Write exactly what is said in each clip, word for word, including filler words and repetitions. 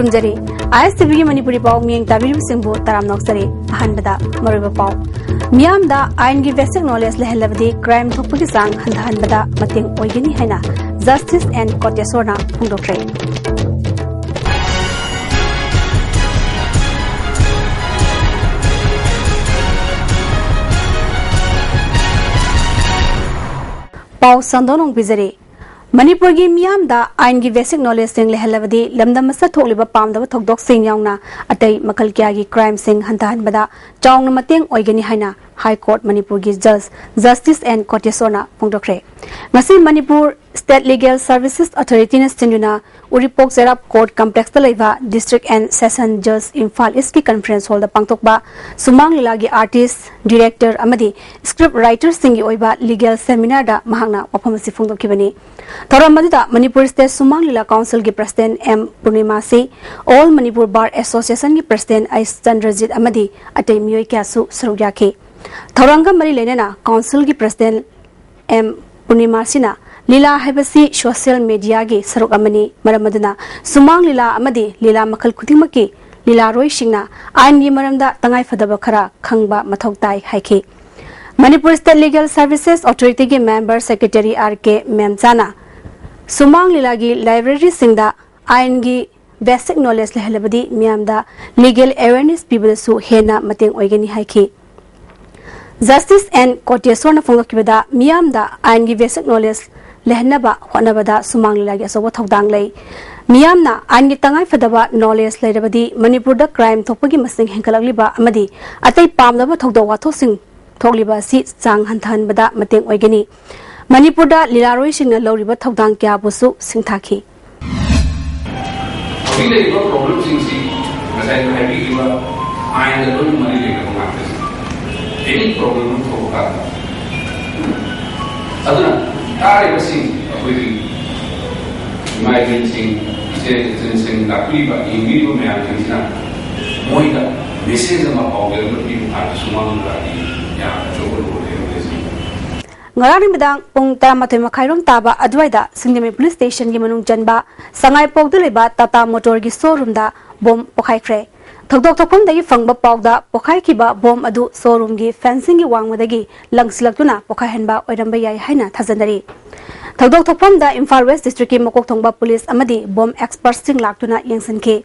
ꯈꯨꯔꯨꯝꯖꯔꯤ꯫ ꯑꯥꯏ S T ꯚꯤꯒꯤ ꯃꯅꯤꯄꯨꯔꯤ ꯄꯥꯎ ꯃꯤꯠꯌꯦꯡ ꯇꯥꯕꯤꯔꯤꯕꯁꯤꯡꯕꯨ ꯇꯔꯥꯝꯅ ꯑꯣꯛꯆꯔꯤ꯫ ꯑꯍꯥꯟꯕꯗ ꯃꯔꯨꯑꯣꯏꯕ ꯄꯥꯎ꯫ ꯃꯤꯌꯥꯝꯗ ꯑꯥꯏꯟꯒꯤ ꯕꯦꯁꯤꯛ ꯅꯣꯂꯦꯖ ꯂꯩꯍꯜꯂꯕꯗꯤ ꯀ꯭ꯔꯥꯏꯝ ꯊꯣꯛꯄꯒꯤ ꯆꯥꯡ ꯍꯟꯊꯍꯟꯕꯗ ꯃꯇꯦꯡ ꯑꯣꯏꯒꯅꯤ ꯍꯥꯏꯅ Justice N ꯀꯣꯇꯦꯁꯣꯔꯅ ꯐꯣꯡꯗꯣꯛꯈ꯭ꯔꯦ꯫ ꯄꯥꯎ ꯁꯟꯗꯣꯛꯅ ꯄꯤꯖꯔꯤ꯫ ꯃꯅꯤꯄꯨꯔꯒꯤ ꯃꯤꯌꯥꯝꯗ ꯑꯥꯏꯟꯒꯤ ꯕꯦꯁꯤꯛ ꯅꯣꯂꯦꯖꯁꯤꯡ ꯂꯩꯍꯜꯂꯕꯗꯤ ꯂꯝꯗꯝ ꯑꯁꯤꯗ ꯊꯣꯛꯂꯤꯕ ꯄꯥꯝꯗꯕ ꯊꯧꯗꯣꯛꯁꯤꯡ ꯌꯥꯎꯅ ꯑꯇꯩ ꯃꯈꯜ ꯀꯌꯥꯒꯤ ꯀ꯭ꯔꯥꯏꯝꯁꯤꯡ ꯍꯟꯊꯍꯟꯕꯗ ꯆꯥꯎꯅ ꯃꯇꯦꯡ ꯑꯣꯏꯒꯅꯤ ꯍꯥꯏꯅ ꯍꯥꯏ ꯀꯣꯔꯠ ꯃꯅꯤꯄꯨꯔꯒꯤ ꯖꯖ Justice N ꯀꯣꯇꯦꯁꯣꯔꯅ ꯐꯣꯡꯗꯣꯛꯈ꯭ꯔꯦ꯫ ꯉꯁꯤ ꯃꯅꯤꯄꯨꯔ State Legal Services Authorityꯅ ꯁꯤꯟꯗꯨꯅ ꯎꯔꯤꯄꯣꯛ ꯆꯩꯔꯥꯞ ꯀꯣꯔꯠ ꯀꯝꯄ꯭ꯂꯦꯛꯁꯇ ꯂꯩꯕ District and Session Judge Imphal ꯏꯁꯀꯤ ꯀꯟꯐꯔꯦꯟꯁ ꯍꯣꯜꯗ ꯄꯥꯡꯊꯣꯛꯄ ꯁꯨꯃꯥꯡ ꯂꯤꯂꯥꯒꯤ ꯑꯥꯔꯇꯤꯁ, ꯗꯤꯔꯦꯛꯇꯔ ꯑꯃꯗꯤ ꯁ꯭ꯀ꯭ꯔꯤꯞ ꯔꯥꯏꯇꯔꯁꯤꯡꯒꯤ ꯑꯣꯏꯕ ꯂꯤꯒꯦꯜ ꯁꯦꯃꯤꯅꯥꯔꯗ ꯃꯍꯥꯛꯅ ꯋꯥꯐꯝ ꯑꯁꯤ ꯐꯣꯡꯗꯣꯛꯈꯤꯕꯅꯤ꯫ ꯊꯧꯔꯝ ꯑꯗꯨꯗ ꯃꯅꯤꯄꯨꯔ ꯁ꯭ꯇꯦꯠ ꯁꯨꯃꯥꯡ ꯂꯤꯂꯥ ꯀꯥꯎꯟꯁꯤꯜꯒꯤ president M Purnimashi, All Manipur Bar Associationꯒꯤ ꯄ꯭ꯔꯁꯤꯗꯦꯟꯠ ꯑꯩꯆ ꯆꯟꯗ꯭ꯔꯖꯤꯠ ꯑꯃꯗꯤ ꯑꯇꯩ ꯃꯤꯑꯣꯏ ꯀꯌꯥꯁꯨ ꯁꯔꯨꯛ ꯌꯥꯈꯤ꯫ ꯊꯧꯔꯝꯒ ꯃꯔꯤ ꯂꯩꯅꯅ ꯀꯥꯎꯟꯁꯤꯜꯒꯤ ꯄ꯭ꯔꯁꯤꯗꯦꯟꯠ ꯑꯦꯝ ꯄꯨꯔꯅꯤꯃꯥꯁꯤꯅ ꯂꯤꯂꯥ ꯍꯥꯏꯕꯁꯤ ꯁꯣꯁꯤꯌꯦꯜ ꯃꯦꯗꯤꯌꯥꯒꯤ ꯁꯔꯨꯛ ꯑꯃꯅꯤ, ꯃꯔꯝ ꯑꯗꯨꯅ ꯁꯨꯃꯥꯡ ꯂꯤꯂꯥ ꯑꯃꯗꯤ ꯂꯤꯂꯥ ꯃꯈꯜ ꯈꯨꯗꯤꯡꯃꯛꯀꯤ ꯂꯤꯂꯥꯔꯣꯏꯁꯤꯡꯅ ꯑꯥꯏꯟꯒꯤ ꯃꯔꯝꯗ ꯇꯉꯥꯏꯐꯗꯕ ꯈꯔ ꯈꯪꯕ ꯃꯊꯧ ꯇꯥꯏ ꯍꯥꯏꯈꯤ꯫ ꯃꯅꯤꯄꯨꯔ State Legal Services Authorityꯒꯤ ꯃꯦꯝꯕꯔ ꯁꯦꯀ꯭ꯔꯦꯇꯔꯤ ꯑꯥꯔ ꯀꯦ ꯃꯦꯝꯆꯥꯅ ꯁꯨꯃꯥꯡ ꯂꯤꯂꯥꯒꯤ ꯂꯥꯏꯕ꯭ꯔꯦꯔꯤꯁꯤꯡꯗ ꯑꯥꯏꯟꯒꯤ ꯕꯦꯁꯤꯛ ꯅꯣꯂꯦꯖ ꯂꯩꯍꯜꯂꯕꯗꯤ ꯃꯤꯌꯥꯝꯗ ꯂꯤꯒꯦꯜ ꯑꯦꯋꯦꯔꯅꯦꯁ ꯄꯤꯕꯗꯁꯨ ꯍꯦꯟꯅ ꯃꯇꯦꯡ ꯑꯣꯏꯒꯅꯤ ꯍꯥꯏꯈꯤ꯫ Justice N ꯀꯣꯇꯦꯁꯣꯔꯅ ꯐꯣꯡꯗꯣꯛꯈꯤꯕꯗ ꯃꯤꯌꯥꯝꯗ ꯑꯥꯏꯟꯒꯤ ꯕꯦꯁꯤꯛ ꯅꯣꯂꯦꯖ ꯂꯩꯍꯟꯅꯕ ꯍꯣꯠꯅꯕꯗ ꯁꯨꯃꯥꯡ ꯂꯤꯂꯥꯒꯤ ꯑꯆꯧꯕ ꯊꯧꯗꯥꯡ ꯂꯩ꯫ ꯃꯤꯌꯥꯝꯅ ꯑꯥꯏꯟꯒꯤ ꯇꯉꯥꯏꯐꯗꯕ ꯅꯣꯂꯦꯖ ꯂꯩꯔꯕꯗꯤ ꯃꯅꯤꯄꯨꯔꯗ ꯀ꯭ꯔꯥꯏꯝ ꯊꯣꯛꯄꯒꯤ ꯃꯁꯤꯡ ꯍꯦꯟꯒꯠꯂꯛꯂꯤꯕ ꯑꯃꯗꯤ ꯑꯇꯩ ꯄꯥꯝꯗꯕ ꯊꯧꯗꯣꯛ ꯋꯥꯊꯣꯛꯁꯤꯡ ꯊꯣꯛꯂꯤꯕ ꯑꯁꯤ ꯆꯥꯡ ꯍꯟꯊꯍꯟꯕꯗ ꯃꯇꯦꯡ ꯑꯣꯏꯒꯅꯤ꯫ ꯃꯅꯤꯄꯨꯔꯗ ꯂꯤꯂꯥꯔꯣꯏꯁꯤꯡꯅ ꯂꯧꯔꯤꯕ ꯊꯧꯗꯥꯡ ꯀꯌꯥꯕꯨꯁꯨ ꯁꯤꯡꯊꯥꯈꯤ꯫ ꯍꯧꯖꯤꯛ ꯂꯩꯔꯤꯕ ꯄ꯭ꯔꯣꯕ꯭ꯂꯦꯝꯁꯤꯡꯁꯤ ꯉꯁꯥꯏ ꯍꯥꯏꯕꯤꯈꯤꯕ ꯑꯥꯏꯟꯒ ꯂꯣꯏꯅ ꯃꯔꯤ ꯂꯩꯅꯕ ꯉꯥꯛꯇꯅꯤ꯫ ꯑꯦꯅꯤ ꯄ꯭ꯔꯣꯕ꯭ꯂꯦꯝ ꯑꯃ ꯊꯣꯛꯄ ꯀꯥꯟꯗ꯫ ꯑꯗꯨꯅ ꯇꯥꯔꯤꯕꯁꯤꯡ ꯑꯩꯈꯣꯏꯒꯤ ꯏꯃꯥ ꯏꯕꯦꯟꯁꯤꯡ, ꯏꯆꯦ ꯏꯆꯟꯁꯤꯡ, ꯇꯥꯛꯄꯤꯕ, ꯌꯦꯡꯕꯤꯔꯤꯕ ꯃꯌꯥꯝꯁꯤꯡꯁꯤꯅ ꯃꯣꯏꯗ ꯃꯦꯁꯦꯖ ꯑꯃ ꯄꯥꯎꯖꯦꯜ ꯑꯃ ꯄꯤꯕ ꯀꯥꯟꯗ ꯁꯨꯃꯥꯡ ꯂꯤꯂꯥꯒꯤ ꯌꯥꯝꯅ ꯑꯆꯧꯕ ꯔꯣꯜ ꯂꯩꯔꯝꯒꯅꯤ꯫ ꯉꯔꯥꯡ ꯅꯨꯃꯤꯗꯥꯡ ꯄꯨꯡ ꯇꯔꯥꯃꯥꯊꯣꯏ ꯃꯈꯥꯏꯔꯣꯝ ꯇꯥꯕ ꯑꯗꯨꯋꯥꯏꯗ ꯁꯤꯡꯖꯃꯩ ꯄꯨꯂꯤꯁ ꯁ꯭ꯇꯦꯁꯟꯒꯤ ꯃꯅꯨꯡ ꯆꯟꯕ ꯁꯉꯥꯏꯄꯣꯛꯇ ꯂꯩꯕ ꯇꯥꯇꯥ ꯃꯣꯇꯣꯔꯒꯤ ꯁꯣꯔꯨꯝꯗ ꯕꯣꯝ ꯄꯣꯈꯥꯏꯈ꯭ꯔꯦ꯫ ꯊꯧꯗꯣꯛ ꯊꯣꯛꯐꯝꯗꯒꯤ ꯐꯪꯕ ꯄꯥꯎꯗ ꯄꯣꯈꯥꯏꯈꯤꯕ ꯕꯣꯝ ꯑꯗꯨ ꯁꯣꯔꯨꯝꯒꯤ ꯐꯦꯟꯁꯤꯡꯒꯤ ꯋꯥꯡꯃꯗꯒꯤ ꯂꯪꯁꯤꯜꯂꯛꯇꯨꯅ ꯄꯣꯈꯥꯏꯍꯟꯕ ꯑꯣꯏꯔꯝꯕ ꯌꯥꯏ ꯍꯥꯏꯅ ꯊꯥꯖꯅꯔꯤ꯫ ꯊꯧꯗꯣꯛ ꯊꯣꯛꯐꯝꯗ ꯏꯝꯐꯥꯜ ꯋꯦꯁ ꯗꯤꯁꯇ꯭ꯔꯤꯛꯀꯤ ꯃꯀꯣꯛ ꯊꯣꯡꯕ ꯄꯨꯂꯤꯁ ꯑꯃꯗꯤ ꯕꯣꯝ ꯑꯦꯛꯁꯄꯔꯠꯁꯤꯡ ꯂꯥꯛꯇꯨꯅ ꯌꯦꯡꯁꯤꯟꯈꯤ꯫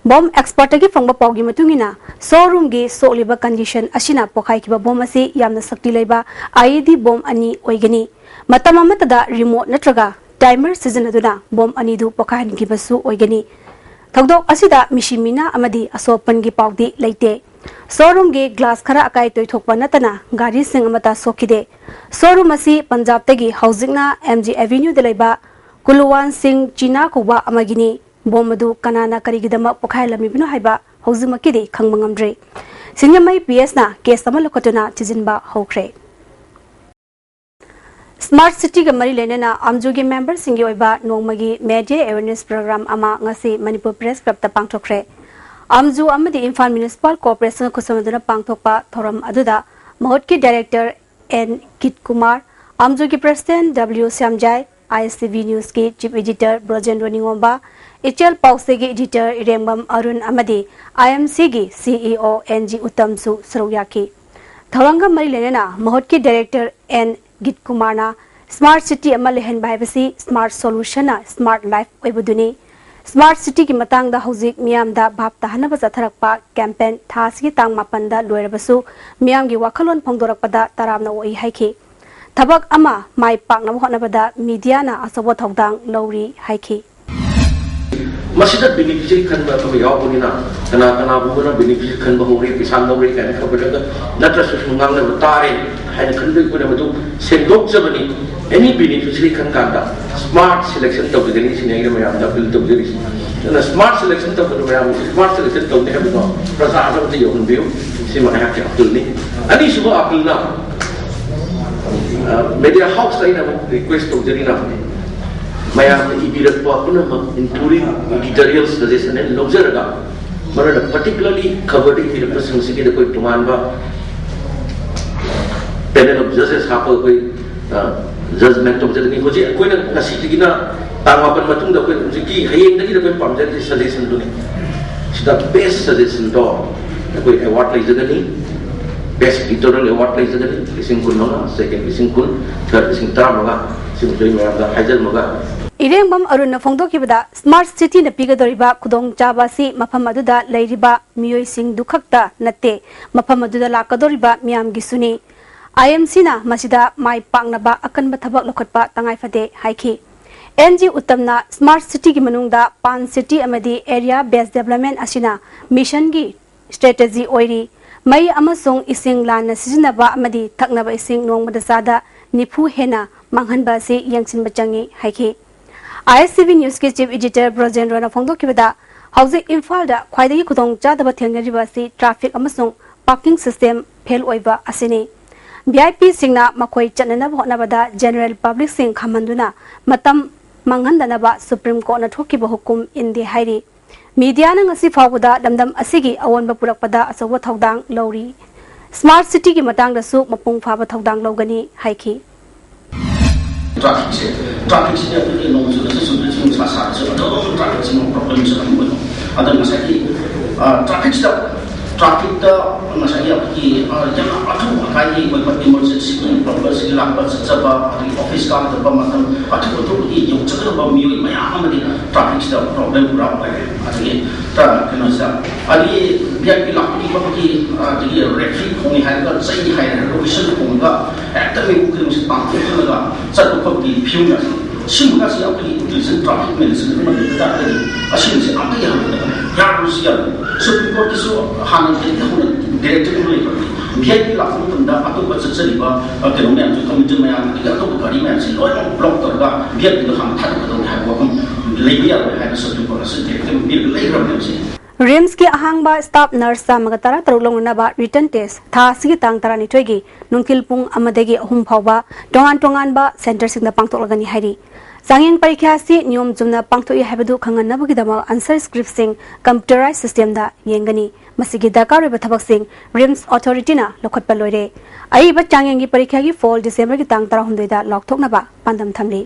ꯕꯣꯝ ꯑꯦꯛꯁꯄꯔꯠꯇꯒꯤ ꯐꯪꯕ ꯄꯥꯎꯒꯤ ꯃꯇꯨꯡ ꯏꯟꯅ, ꯁꯣꯔꯨꯝꯒꯤ ꯁꯣꯛꯂꯤꯕ ꯀꯟꯗꯤꯁꯟ ꯑꯁꯤꯅ ꯄꯣꯈꯥꯏꯈꯤꯕ ꯕꯣꯝ ꯑꯁꯤ ꯌꯥꯝꯅ ꯁꯛꯇꯤ ꯂꯩꯕ ꯑꯥꯏꯏꯗꯤ ꯕꯣꯝ ꯑꯅꯤ ꯑꯣꯏꯒꯅꯤ꯫ ꯃꯇꯝ ꯑꯃꯠꯇꯗ ꯔꯤꯃꯣꯠ ꯅꯠꯇ꯭ꯔꯒ ꯇꯥꯏꯃꯔ ꯁꯤꯖꯤꯟꯅꯗꯨꯅ ꯕꯣꯝ ꯑꯅꯤꯗꯨ ꯄꯣꯈꯥꯏꯍꯟꯈꯤꯕꯁꯨ ꯑꯣꯏꯒꯅꯤ꯫ ꯊꯧꯗꯣꯛ ꯑꯁꯤꯗ ꯃꯤꯁꯤ ꯃꯤꯅꯥ ꯑꯃꯗꯤ ꯑꯁꯣꯛ ꯑꯄꯟꯒꯤ ꯄꯥꯎꯗꯤ ꯂꯩꯇꯦ꯫ ꯁꯣꯔꯨꯝꯒꯤ ꯒ꯭ꯂꯥꯁ ꯈꯔ ꯑꯀꯥꯏ ꯇꯣꯏꯊꯣꯛꯄ ꯅꯠꯇꯅ ꯒꯥꯔꯤꯁꯤꯡ ꯑꯃꯠꯇ ꯁꯣꯛꯈꯤꯗꯦ꯫ ꯁꯣꯔꯨꯝ ꯑꯁꯤ ꯄꯟꯖꯥꯕꯇꯒꯤ ꯍꯧꯖꯤꯛꯅ ꯑꯦꯝ ꯖꯤ ꯑꯦꯚꯦꯅ꯭ꯌꯨꯗ ꯂꯩꯕ ꯀꯨꯂꯋꯥꯟ ꯁꯤꯡ ꯆꯤꯅꯥ ꯀꯧꯕ ꯑꯃꯒꯤꯅꯤ꯫ ꯕꯣꯝ ꯑꯗꯨ ꯀꯅꯥꯅ ꯀꯔꯤꯒꯤꯗꯃꯛ ꯄꯣꯈꯥꯏꯍꯜꯂꯝꯃꯤꯕꯅꯣ ꯍꯥꯏꯕ ꯍꯧꯖꯤꯛꯃꯛꯀꯤꯗꯤ ꯈꯪꯕ ꯉꯝꯗ꯭ꯔꯤ꯫ ꯁꯤꯡꯖꯃꯩ ꯄꯤ ꯑꯦꯁꯅ ꯀꯦꯁ ꯑꯃ ꯂꯧꯈꯠꯇꯨꯅ ꯊꯤꯖꯤꯟꯕ ꯍꯧꯈ꯭ꯔꯦ꯫ ꯁ꯭ꯃꯥꯔꯠ ꯁꯤꯇꯤꯒ ꯃꯔꯤ ꯂꯩꯅꯅ ꯑꯝꯖꯨꯒꯤ ꯃꯦꯝꯕꯔꯁꯤꯡꯒꯤ ꯑꯣꯏꯕ ꯅꯣꯡꯃꯒꯤ ꯃꯦꯗꯤꯌꯥ ꯑꯦꯋꯦꯔꯅꯦꯁ ꯄ꯭ꯔꯣꯒ꯭ꯔꯥꯝ ꯑꯃ ꯉꯁꯤ ꯃꯅꯤꯄꯨꯔ ꯄ꯭ꯔꯦꯁ ꯀ꯭ꯂꯕꯇ ꯄꯥꯡꯊꯣꯛꯈ꯭ꯔꯦ꯫ ꯑꯝꯖꯨ ꯑꯃꯗꯤ ꯏꯝꯐꯥꯜ ꯃ꯭ꯌꯨꯅꯤꯁꯤꯄꯥꯜ ꯀꯣꯔꯄꯣꯔꯦꯁꯟꯒ ꯈꯨꯠꯁꯝꯅꯗꯨꯅ ꯄꯥꯡꯊꯣꯛꯄ ꯊꯧꯔꯝ ꯑꯗꯨꯗ ꯃꯍꯨꯠꯀꯤ ꯗꯥꯏꯔꯦꯛꯇꯔ ꯑꯦꯟ ꯒꯤꯠ ꯀꯨꯃꯥꯔ, ꯑꯝꯖꯨꯒꯤ president W Shyamjai, I S T V ꯅ꯭ꯌꯨꯁꯀꯤ ꯆꯤꯐ ꯑꯦꯗꯤꯇꯔ ꯕ꯭ꯔꯣꯖꯦꯟꯗ꯭ꯔꯣ ꯅꯤꯉꯣꯝꯕ, ꯏꯆꯦꯜ ꯄꯥꯎꯆꯦꯒꯤ ꯑꯦꯗꯤꯇꯔ ꯏꯔꯦꯡꯕꯝ ꯑꯔꯨꯟ ꯑꯃꯗꯤ ꯑꯥꯏ ꯑꯦꯝ ꯁꯤꯒꯤ ꯁꯤ ꯏ ꯑꯣ ꯑꯦꯟ ꯖꯤ ꯎꯠꯇꯝꯁꯨ ꯁꯔꯨꯛ ꯌꯥꯈꯤ꯫ ꯊꯧꯔꯝꯒ ꯃꯔꯤ ꯂꯩꯅꯅ ꯃꯍꯨꯠꯀꯤ ꯗꯥꯏꯔꯦꯛꯇꯔ ꯑꯦꯟ ꯒꯤꯠ ꯀꯨꯃꯥꯔꯅ ꯁ꯭ꯃꯥꯔꯠ ꯁꯤꯇꯤ ꯑꯃ ꯂꯩꯍꯟꯕ ꯍꯥꯏꯕꯁꯤ ꯁ꯭ꯃꯥꯔꯠ ꯁꯣꯂꯨꯁꯟꯅ ꯁ꯭ꯃꯥꯔꯠ ꯂꯥꯏꯐ ꯑꯣꯏꯕꯗꯨꯅꯤ꯫ ꯁ꯭ꯃꯥꯔꯠ ꯁꯤꯇꯤꯒꯤ ꯃꯇꯥꯡꯗ ꯍꯧꯖꯤꯛ ꯃꯤꯌꯥꯝꯗ ꯚꯥꯞ ꯇꯥꯍꯟꯅꯕ ꯆꯠꯊꯔꯛꯄ ꯀꯦꯝꯄꯦꯟ ꯊꯥ ꯑꯁꯤꯒꯤ ꯇꯥꯡ ꯃꯥꯄꯟꯗ ꯂꯣꯏꯔꯕꯁꯨ ꯃꯤꯌꯥꯝꯒꯤ ꯋꯥꯈꯜꯂꯣꯟ ꯐꯣꯡꯗꯣꯔꯛꯄꯗ ꯇꯔꯥꯝꯅ ꯑꯣꯛꯏ ꯍꯥꯏꯈꯤ꯫ ꯊꯕꯛ ꯑꯃ ꯃꯥꯏ ꯄꯥꯛꯅꯕ ꯍꯣꯠꯅꯕꯗ ꯃꯤꯗꯤꯌꯥꯅ ꯑꯆꯧꯕ ꯊꯧꯗꯥꯡ ꯂꯧꯔꯤ ꯍꯥꯏꯈꯤ꯫ ꯃꯁꯤꯗ ꯕꯦꯅꯤꯐꯤꯁꯔꯤ ꯈꯟꯕ ꯑꯃ ꯌꯥꯎꯕꯅꯤꯅ ꯀꯅꯥ ꯀꯅꯥꯒꯨꯝꯕꯅ ꯕꯦꯅꯤꯐꯤꯁꯔꯤ ꯈꯟꯕ ꯍꯧꯔꯦ, ꯄꯩꯁꯥ ꯂꯧꯔꯦ ꯀꯥꯏꯅ ꯈꯟꯕꯗꯒ ꯅꯠꯇ꯭ꯔꯁꯨ ꯁꯨꯝ ꯉꯥꯡꯅꯕ ꯇꯥꯔꯦ ꯍꯥꯏꯅ ꯈꯟꯕꯒꯤ ꯑꯩꯈꯣꯏꯅ ꯃꯗꯨ ꯁꯦꯡꯗꯣꯛꯆꯕꯅꯤ꯫ ꯑꯦꯅꯤ ꯕꯦꯅꯤꯐꯤꯁꯔꯤ ꯈꯟ ꯀꯥꯟꯗ ꯁ꯭ꯃꯥꯔꯠ ꯁꯦꯂꯦꯛꯁꯟ ꯇꯧꯕꯤꯒꯅꯤ ꯁꯤꯅꯤ ꯑꯩꯅ ꯃꯌꯥꯝꯗ ꯑꯄꯤꯜ ꯇꯧꯖꯔꯤꯁꯤ꯫ ꯑꯗꯨꯅ ꯁ꯭ꯃꯥꯔꯠ ꯁꯦꯂꯦꯛꯁꯟ ꯇꯧꯕꯗ ꯃꯌꯥꯝ ꯁ꯭ꯃꯥꯔꯠ ꯁꯦꯂꯦꯛꯁꯟ ꯇꯧꯅꯤ ꯍꯥꯏꯕꯗꯣ ꯄ꯭ꯔꯖꯥꯗ ꯑꯝꯇ ꯌꯧꯍꯟꯕꯤꯌꯨ꯫ ꯁꯤꯃ ꯑꯩꯍꯥꯛꯀꯤ ꯑꯄꯤꯜꯅꯤ꯫ ꯑꯅꯤꯁꯨꯕ ꯑꯄꯤꯜꯅ, ꯑ, ꯃꯦꯗꯤꯌꯥ ꯍꯥꯎꯁꯇ ꯑꯩꯅ ꯑꯃꯨꯛ ꯔꯤꯀ꯭ꯋꯦꯁ ꯇꯧꯖꯔꯤꯅ ꯃꯌꯥꯝꯅ ꯏꯕꯤꯔꯛꯄ ꯄꯨꯝꯅꯃꯛ ꯏꯟꯀ꯭ꯂꯨꯗꯤꯡ ꯏꯗꯤꯇꯣꯔꯤꯌꯦꯜ ꯁꯖꯦꯁꯟ ꯂꯧꯖꯔꯒ ꯃꯔꯨꯑꯣꯏꯅ ꯄꯔꯇꯤꯀꯨꯂꯔꯂꯤ ꯈꯕꯔꯗ ꯏꯕꯤꯔꯛꯄꯁꯤꯡꯁꯤꯒꯤꯗ ꯑꯩꯈꯣꯏ ꯇꯣꯉꯥꯟꯕ ꯄꯦꯅꯦꯜ ꯑꯣꯐ ꯖꯖꯦꯁ ꯍꯥꯞꯄꯒ ꯑꯩꯈꯣꯏ ꯖꯖꯃꯦꯟ ꯇꯧꯖꯒꯅꯤ꯫ ꯍꯧꯖꯤꯛ ꯑꯩꯈꯣꯏꯅ ꯉꯁꯤꯗꯒꯤꯅ ꯇꯥꯡ ꯃꯥꯄꯟ ꯃꯇꯨꯡꯗ ꯑꯩꯈꯣꯏ ꯍꯧꯖꯤꯛꯀꯤ ꯍꯌꯦꯡꯗꯒꯤꯅ ꯑꯩꯈꯣꯏꯅ ꯄꯥꯝꯖꯔꯤꯁꯦ ꯁꯖꯦꯁꯟꯗꯨꯅꯤ꯫ ꯁꯤꯗ ꯕꯦꯁ ꯁꯖꯦꯁꯟꯗꯣ ꯑꯩꯈꯣꯏ ꯑꯦꯋꯥꯔꯗ ꯂꯩꯖꯒꯅꯤ꯫ ꯕꯦꯁ ꯏꯗꯤꯇꯣꯔꯤꯌꯦꯜ ꯑꯦꯋꯥꯔꯗ ꯂꯩꯖꯒꯅꯤ, ꯂꯤꯁꯤꯡ ꯀꯨꯟ ꯃꯉꯥ, ꯁꯦꯀꯦꯟ ꯂꯤꯁꯤꯡ ꯀꯨꯟ, ꯊꯥꯔꯗ ꯂꯤꯁꯤꯡ ꯇꯔꯥꯃꯉꯥ꯫ ꯁꯤꯃꯁꯨ ꯑꯩ ꯃꯌꯥꯝꯗ ꯍꯥꯏꯖꯔꯝꯃꯒ, ꯏꯔꯦꯡꯕꯝ ꯑꯔꯨꯟꯅ ꯐꯣꯡꯗꯣꯛꯈꯤꯕꯗ, ꯁ꯭ꯃꯥꯔꯠ ꯁꯤꯇꯤꯅ ꯄꯤꯒꯗꯧꯔꯤꯕ ꯈꯨꯗꯣꯡꯆꯥꯕ ꯑꯁꯤ ꯃꯐꯝ ꯑꯗꯨꯗ ꯂꯩꯔꯤꯕ ꯃꯤꯑꯣꯏꯁꯤꯡꯗꯨ ꯈꯛꯇ ꯅꯠꯇꯦ, ꯃꯐꯝ ꯑꯗꯨꯗ ꯂꯥꯛꯀꯗꯧꯔꯤꯕ ꯃꯤꯌꯥꯝꯒꯤꯁꯨꯅꯤ꯫ ꯑꯥꯏ ꯑꯦꯝ ꯁꯤꯅ ꯃꯁꯤꯗ ꯃꯥꯏ ꯄꯥꯛꯅꯕ ꯑꯀꯟꯕ ꯊꯕꯛ ꯂꯧꯈꯠꯄ ꯇꯉꯥꯏꯐꯗꯦ ꯍꯥꯏꯈꯤ꯫ ꯑꯦꯟ ꯖꯤ ꯎꯠꯇꯝꯅ ꯁ꯭ꯃꯥꯔꯠ ꯁꯤꯇꯤꯒꯤ ꯃꯅꯨꯡꯗ ꯄꯥꯟ ꯁꯤꯇꯤ ꯑꯃꯗꯤ ꯑꯦꯔꯤꯌꯥ ꯕꯦꯁ ꯗꯦꯕꯂꯞꯃꯦꯟ ꯑꯁꯤꯅ ꯃꯤꯁꯟꯒꯤ ꯁ꯭ꯇ꯭ꯔꯦꯇꯦꯖꯤ ꯑꯣꯏꯔꯤ꯫ ꯃꯩ ꯑꯃꯁꯨꯡ ꯏꯁꯤꯡ ꯂꯥꯟꯅ ꯁꯤꯖꯤꯟꯅꯕ ꯑꯃꯗꯤ ꯊꯛꯅꯕ ꯏꯁꯤꯡ ꯅꯣꯡꯃꯗ ꯆꯥꯗ ꯅꯤꯐꯨ ꯍꯦꯟꯅ ꯃꯥꯡꯍꯟꯕ ꯑꯁꯤ ꯌꯦꯡꯁꯤꯟꯕ ꯆꯪꯏ ꯍꯥꯏꯈꯤ꯫ ꯑꯥꯏ ꯑꯦꯁ ꯁꯤ ꯚꯤ ꯅ꯭ꯌꯨꯁꯀꯤ ꯆꯤꯐ ꯏꯗꯤꯇꯔ ꯕ꯭ꯔꯣꯖꯦꯟꯗ꯭ꯔꯣꯅ ꯐꯣꯡꯗꯣꯛꯈꯤꯕꯗ, ꯍꯧꯖꯤꯛ ꯏꯝꯐꯥꯜꯗ ꯈ꯭ꯋꯥꯏꯗꯒꯤ ꯈꯨꯗꯣꯡꯆꯥꯗꯕ ꯊꯦꯡꯅꯔꯤꯕ ꯑꯁꯤ ꯇ꯭ꯔꯥꯐꯤꯛ ꯑꯃꯁꯨꯡ ꯄꯥꯔꯀꯤꯡ ꯁꯤꯁꯇꯦꯝ ꯐꯦꯜ ꯑꯣꯏꯕ ꯑꯁꯤꯅꯤ꯫ ꯚꯤ ꯑꯥꯏ ꯄꯤꯁꯤꯡꯅ ꯃꯈꯣꯏ ꯆꯠꯅꯅꯕ ꯍꯣꯠꯅꯕꯗ ꯖꯦꯅꯔꯦꯜ ꯄꯕ꯭ꯂꯤꯛꯁꯤꯡ ꯈꯥꯝꯍꯟꯗꯨꯅ ꯃꯇꯝ ꯃꯥꯡꯍꯟꯗꯅꯕ ꯁꯨꯄ꯭ꯔꯤꯝ ꯀꯣꯔꯠꯅ ꯊꯣꯛꯈꯤꯕ ꯍꯨꯀꯨꯝ ꯏꯟꯗꯦ ꯍꯥꯏꯔꯤ꯫ ꯃꯤꯗꯤꯌꯥꯅ ꯉꯁꯤ ꯐꯥꯎꯕꯗ ꯂꯝꯗꯝ ꯑꯁꯤꯒꯤ ꯑꯑꯣꯟꯕ ꯄꯨꯔꯛꯄꯗ ꯑꯆꯧꯕ ꯊꯧꯗꯥꯡ ꯂꯧꯔꯤ꯫ ꯁ꯭ꯃꯥꯔꯠ ꯁꯤꯇꯤꯒꯤ ꯃꯇꯥꯡꯗꯁꯨ ꯃꯄꯨꯡ ꯐꯥꯕ ꯊꯧꯗꯥꯡ ꯂꯧꯒꯅꯤ ꯍꯥꯏꯈꯤ꯫ ꯇ꯭ꯔꯥꯐꯤꯛꯁꯦ, ꯇ꯭ꯔꯥꯐꯤꯛꯁꯤꯗꯤ ꯑꯩꯈꯣꯏꯒꯤ ꯅꯣꯡ ꯆꯨꯔꯁꯨ ꯆꯨꯗ꯭ꯔꯁꯨ ꯅꯨꯡꯁꯥ ꯁꯥꯔꯁꯨ ꯑꯗꯨꯝ ꯇ꯭ꯔꯥꯐꯤꯛꯁꯤꯃ ꯄ꯭ꯔꯣꯕ꯭ꯂꯦꯝꯁꯦ ꯑꯗꯨꯝ ꯑꯣꯏ꯫ ꯑꯗꯣ ꯉꯁꯥꯏꯒꯤ ꯇ꯭ꯔꯥꯐꯤꯛꯁꯤꯗ, ꯇ꯭ꯔꯥꯐꯤꯛꯇ ꯉꯁꯥꯏꯒꯤ ꯑꯩꯈꯣꯏꯒꯤ ꯌꯥꯝꯅ ꯑꯊꯨ ꯑꯀꯥꯏꯒꯤ ꯑꯣꯏꯕ ꯏꯃꯔꯖꯦꯟꯁꯤꯒꯤ ꯄꯔꯄꯁꯀꯤ ꯂꯥꯛꯄ ꯆꯠꯆꯕ, ꯑꯗꯒꯤ ꯑꯣꯐꯤꯁ ꯀꯥꯒꯗꯕ ꯃꯇꯝ ꯑꯊꯨ ꯑꯊꯨꯕꯒꯤ ꯌꯧꯖꯒꯗꯕ ꯃꯤꯑꯣꯏ ꯃꯌꯥꯝ ꯑꯃꯗꯤ ꯇ꯭ꯔꯥꯐꯤꯛꯁꯤꯗ ꯄ꯭ꯔꯣꯕ꯭ꯂꯦꯝ ꯄꯨꯔꯥ ꯑꯣꯏꯔꯦ꯫ ꯑꯗꯒꯤ ꯀꯩꯅꯣꯁꯤꯗ ꯑꯗꯒꯤ ꯚꯤ ꯑꯥꯏ ꯄꯤ ꯂꯥꯛꯄꯒꯤ ꯈꯣꯠꯄꯒꯤ ꯑꯗꯒꯤ ꯔꯦꯐ꯭ꯔꯤ ꯈꯣꯡꯉꯤ ꯍꯥꯏꯔꯒ ꯆꯩ ꯍꯥꯏꯔꯒ ꯋꯤꯁꯜ ꯈꯣꯡꯉꯒ ꯍꯦꯛꯇ ꯃꯤꯄꯨꯝ ꯈꯨꯗꯤꯡꯃꯛꯁꯦ ꯄꯥꯡꯊꯣꯛꯍꯜꯂꯒ ꯆꯠꯄ ꯈꯣꯠꯄꯒꯤ ꯐꯤꯕꯝ ꯑꯁꯤ, ꯁꯤꯒꯨꯝꯕ ꯑꯁꯤ ꯑꯩꯈꯣꯏꯒꯤ ꯏꯟꯇꯦꯂꯤꯖꯦꯟ ꯇ꯭ꯔꯥꯐꯤꯛ ꯃꯦꯅꯦꯖꯃꯦꯟ ꯑꯃ ꯂꯩꯕ ꯇꯥꯔꯒꯗꯤ ꯑꯁꯤꯒꯨꯝꯕꯁꯦ ꯑꯝꯇ ꯌꯥꯍꯟꯒꯗꯕꯅꯤ꯫ ꯌꯥꯔꯕꯁꯨ ꯌꯥꯔꯣꯏ꯫ ꯁꯨꯄ꯭ꯔꯤꯝ ꯀꯣꯔꯠꯀꯤꯁꯨ ꯍꯥꯟꯅꯗꯒꯤ ꯍꯧꯅ ꯗꯤꯔꯦꯛꯇꯤꯚ ꯑꯃ ꯂꯩꯈ꯭ꯔꯕꯅꯤ꯫ ꯚꯤ ꯑꯥꯏ ꯄꯤ ꯂꯥꯛꯄ ꯃꯇꯝꯗ ꯑꯇꯣꯞꯄ ꯆꯠꯆꯔꯤꯕ ꯀꯩꯅꯣ ꯃꯌꯥꯝꯁꯨ, ꯀꯃꯤꯇꯤ ꯃꯌꯥꯝ ꯑꯗꯒꯤ ꯑꯇꯣꯞꯄ ꯒꯥꯔꯤ ꯃꯌꯥꯝꯁꯤ ꯂꯣꯏꯅꯃꯛ ꯕ꯭ꯂꯣꯛ ꯇꯧꯔꯒ ꯚꯤ ꯑꯥꯏ ꯄꯤꯗꯣ ꯍꯥꯟꯅ ꯊꯥꯗꯣꯛꯀꯗꯕꯅꯤ ꯍꯥꯏꯕ ꯋꯥꯐꯝ ꯂꯩꯕ ꯌꯥꯔꯣꯏ ꯍꯥꯏꯅ ꯁꯨꯄ꯭ꯔꯤꯝ ꯀꯣꯔꯠꯅꯁꯨ ꯗꯤꯔꯦꯛꯇꯤꯚ ꯄꯤꯔꯒ ꯂꯩꯈ꯭ꯔꯕꯅꯦꯕꯁꯦ꯫ ꯔꯤꯝꯁꯀꯤ ꯑꯍꯥꯡꯕ ꯁ꯭ꯇꯥꯐ ꯅꯔꯁ ꯆꯥꯝꯃꯒ ꯇꯔꯥꯇꯔꯨꯛ ꯂꯧꯅꯅꯕ ꯔꯤꯇꯟ ꯇꯦꯁ ꯊꯥ ꯑꯁꯤꯒꯤ ꯇꯥꯡ ꯇꯔꯥꯅꯤꯊꯣꯏꯒꯤ ꯅꯨꯡꯊꯤꯜ ꯄꯨꯡ ꯑꯃꯗꯒꯤ ꯑꯍꯨꯝ ꯐꯥꯎꯕ ꯇꯣꯉꯥꯟ ꯇꯣꯉꯥꯟꯕ ꯁꯦꯟꯇꯔꯁꯤꯡꯗ ꯄꯥꯡꯊꯣꯛꯂꯒꯅꯤ ꯍꯥꯏꯔꯤ꯫ ꯆꯥꯡꯌꯦꯡ ꯄꯔꯤꯈ꯭ꯌꯥ ꯑꯁꯤ ꯅꯤꯌꯣꯝ ꯆꯨꯝꯅ ꯄꯥꯡꯊꯣꯛꯏ ꯍꯥꯏꯕꯗꯨ ꯈꯪꯍꯟꯅꯕꯒꯤꯗꯃꯛ answer script ꯁꯤꯡ computerized system ꯗ ꯌꯦꯡꯒꯅꯤ꯫ ꯃꯁꯤꯒꯤ ꯗꯔꯀꯥꯔ ꯑꯣꯏꯕ ꯊꯕꯛꯁꯤꯡ RIMS authority ꯅ ꯂꯧꯈꯠꯄ ꯂꯣꯏꯔꯦ꯫ ꯑꯏꯕ ꯆꯥꯡꯌꯦꯡꯒꯤ ꯄꯔꯤꯈ꯭ꯌꯥꯒꯤ ꯐꯣꯜ ꯗꯤꯁꯦꯝꯕꯔꯒꯤ ꯇꯥꯡ ꯇꯔꯥꯍꯨꯝꯗꯣꯏꯗ ꯂꯥꯎꯊꯣꯛꯅꯕ ꯄꯥꯟꯗꯝ ꯊꯝꯂꯤ꯫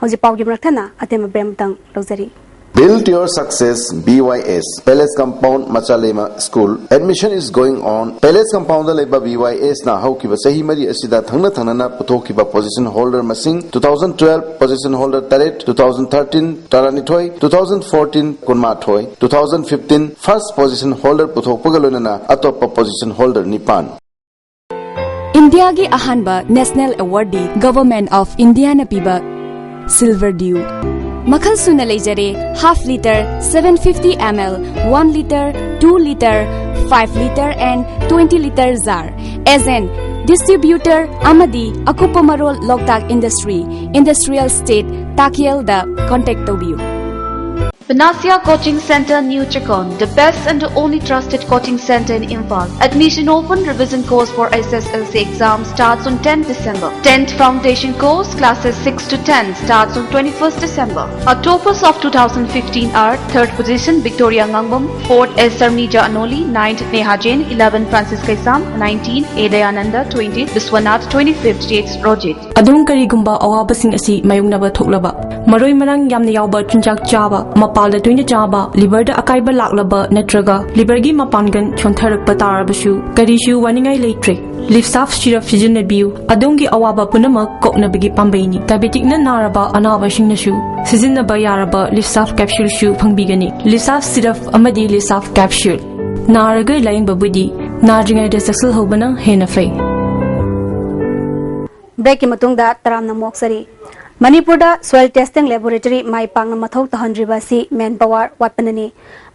ꯍꯧꯖꯤꯛ ꯄꯥꯎꯒꯤ ꯃꯔꯛ ꯊꯠꯅ ꯑꯇꯦꯝꯕ ꯕ꯭ꯔꯦꯝꯇꯪ ꯂꯧꯖꯔꯤ꯫ Build your success, B Y S, Palace Compound, Machaleima School. Admission is going on. Palace Compound ꯗ ꯂꯩꯕ B Y S ꯅ ꯍꯧꯈꯤꯕ ꯆꯍꯤ ꯃꯔꯤ ꯑꯁꯤꯗ ꯊꯪꯅ ꯊꯪꯅꯅ ꯄꯨꯊꯣꯛꯈꯤꯕ position holder ꯃꯁꯤꯡ, two thousand twelve position holder ꯇꯔꯦꯠ, two thousand thirteen ꯇꯔꯥꯅꯤꯊꯣꯏ, two thousand fourteen ꯀꯨꯟꯃꯥꯊꯣꯏ, two thousand fifteen first position holder ꯄꯨꯊꯣꯛꯄꯒ ꯂꯣꯏꯅꯅ ꯑꯇꯣꯞꯄ position holder ꯅꯤꯄꯥꯟ꯫ ꯏꯟꯗꯤꯌꯥꯒꯤ ꯑꯍꯥꯟꯕ ꯅꯦꯁꯅꯦꯜ ꯑꯦꯋꯥꯔꯗꯤ ꯒꯚꯔꯟꯃꯦꯟꯠ ꯑꯣꯐ ꯏꯟꯗꯤꯌꯥꯅ ꯄꯤꯕ ꯁꯤꯜꯚꯔ ꯗ꯭ꯌꯨ꯫ ꯃꯈꯜ ꯁꯨꯅ ꯂꯩꯖꯔꯦ, half litre, seven fifty ml, one litre, two litre, five litre and twenty litre jar꯫ Agent, distributor ꯑꯃꯗꯤ ꯑꯀꯨꯞꯄ ꯃꯔꯣꯜ ꯂꯣꯛꯇꯥꯛ ꯏꯟꯗꯁꯇ꯭ꯔꯤ, ꯏꯟꯗꯁꯇ꯭ꯔꯤꯌꯦꯜ ꯁ꯭ꯇꯦꯠ, ꯇꯥꯛꯌꯦꯜꯗ ꯀꯣꯟꯇꯦꯛ ꯇꯧꯕꯤꯌꯨ꯫ Panacea Coaching Center, New Chakon, the best and only trusted coaching center in Imphal. Admission open, revision course for S S L C exam starts on tenth December. Tenth foundation course, classes six to ten, starts on twenty-first December. Our toppers of two thousand fifteen are: third position, Victoria Ngangbam; fourth, S Sarmija Anoli; ninth, Neha Jain; eleven, Francis Kaisam; nineteen, A Dayananda; twenty, Biswanath; twenty-fifth, J Rojit. ꯑꯗꯣꯝ ꯀꯔꯤꯒꯨꯝꯕ ꯑꯋꯥꯕꯁꯤꯡ ꯑꯁꯤ ꯃꯥꯌꯣꯛꯅꯕ ꯊꯣꯛꯂꯕ, ꯃꯔꯣꯏ ꯃꯔꯥꯡ ꯌꯥꯝꯅ ꯌꯥꯎꯕ ꯆꯤꯟꯖꯥꯛ ꯆꯥꯕ, ꯃꯄꯥꯜꯗ ꯇꯣꯏꯅ ꯆꯥꯕ, ꯂꯤꯚꯔꯗ ꯑꯀꯥꯏꯕ ꯂꯥꯛꯂꯕ ꯅꯠꯇ꯭ꯔꯒ ꯂꯤꯚꯔꯒꯤ ꯃꯄꯥꯡꯒꯜ ꯁꯣꯟꯊꯔꯛꯄ ꯇꯥꯔꯕꯁꯨ ꯀꯔꯤꯁꯨ ꯋꯥꯅꯤꯡꯉꯥꯏ ꯂꯩꯇ꯭ꯔꯦ꯫ ꯂꯤꯞꯁꯥꯐ ꯁꯤꯔꯞ ꯁꯤꯖꯤꯟꯅꯕꯤꯌꯨ꯫ ꯑꯗꯣꯝꯒꯤ ꯑꯋꯥꯕ ꯄꯨꯝꯅꯃꯛ ꯀꯣꯛꯅꯕꯒꯤ ꯄꯥꯝꯕꯩꯅꯤ꯫ ꯗꯥꯏꯕꯦꯇꯤꯛꯅ ꯅꯥꯔꯕ ꯑꯅꯥꯕꯁꯤꯡꯅꯁꯨ ꯁꯤꯖꯤꯟꯅꯕ ꯌꯥꯔꯕ ꯂꯤꯞꯁꯥꯐ ꯀꯦꯞꯁꯨꯜꯁꯨ ꯐꯪꯕꯤꯒꯅꯤ꯫ ꯂꯤꯞꯁꯥꯐ ꯁꯤꯔꯞ ꯑꯃꯗꯤ ꯂꯤꯞꯁꯥꯐ ꯀꯦꯞꯁꯨꯜ꯫ ꯅꯥꯔꯒ ꯂꯥꯌꯦꯡꯕꯕꯨꯗꯤ ꯅꯥꯗ꯭ꯔꯤꯉꯩꯗ ꯆꯦꯛꯁꯤꯜꯍꯧꯕꯅ ꯍꯦꯟꯅ ꯐꯩ꯫ ꯕ꯭ꯔꯦꯛꯀꯤ ꯃꯇꯨꯡꯗ ꯇꯔꯥꯝꯅ ꯑꯃꯨꯛ ꯑꯣꯛꯆꯔꯤ꯫ ꯃꯅꯤꯄꯨꯔꯗ soil testing laboratory ꯃꯥꯏ ꯄꯥꯛꯅ ꯃꯊꯧ ꯇꯧꯍꯟꯗ꯭ꯔꯤꯕ ꯑꯁꯤ manpower ꯋꯥꯠꯄꯅꯅꯤ꯫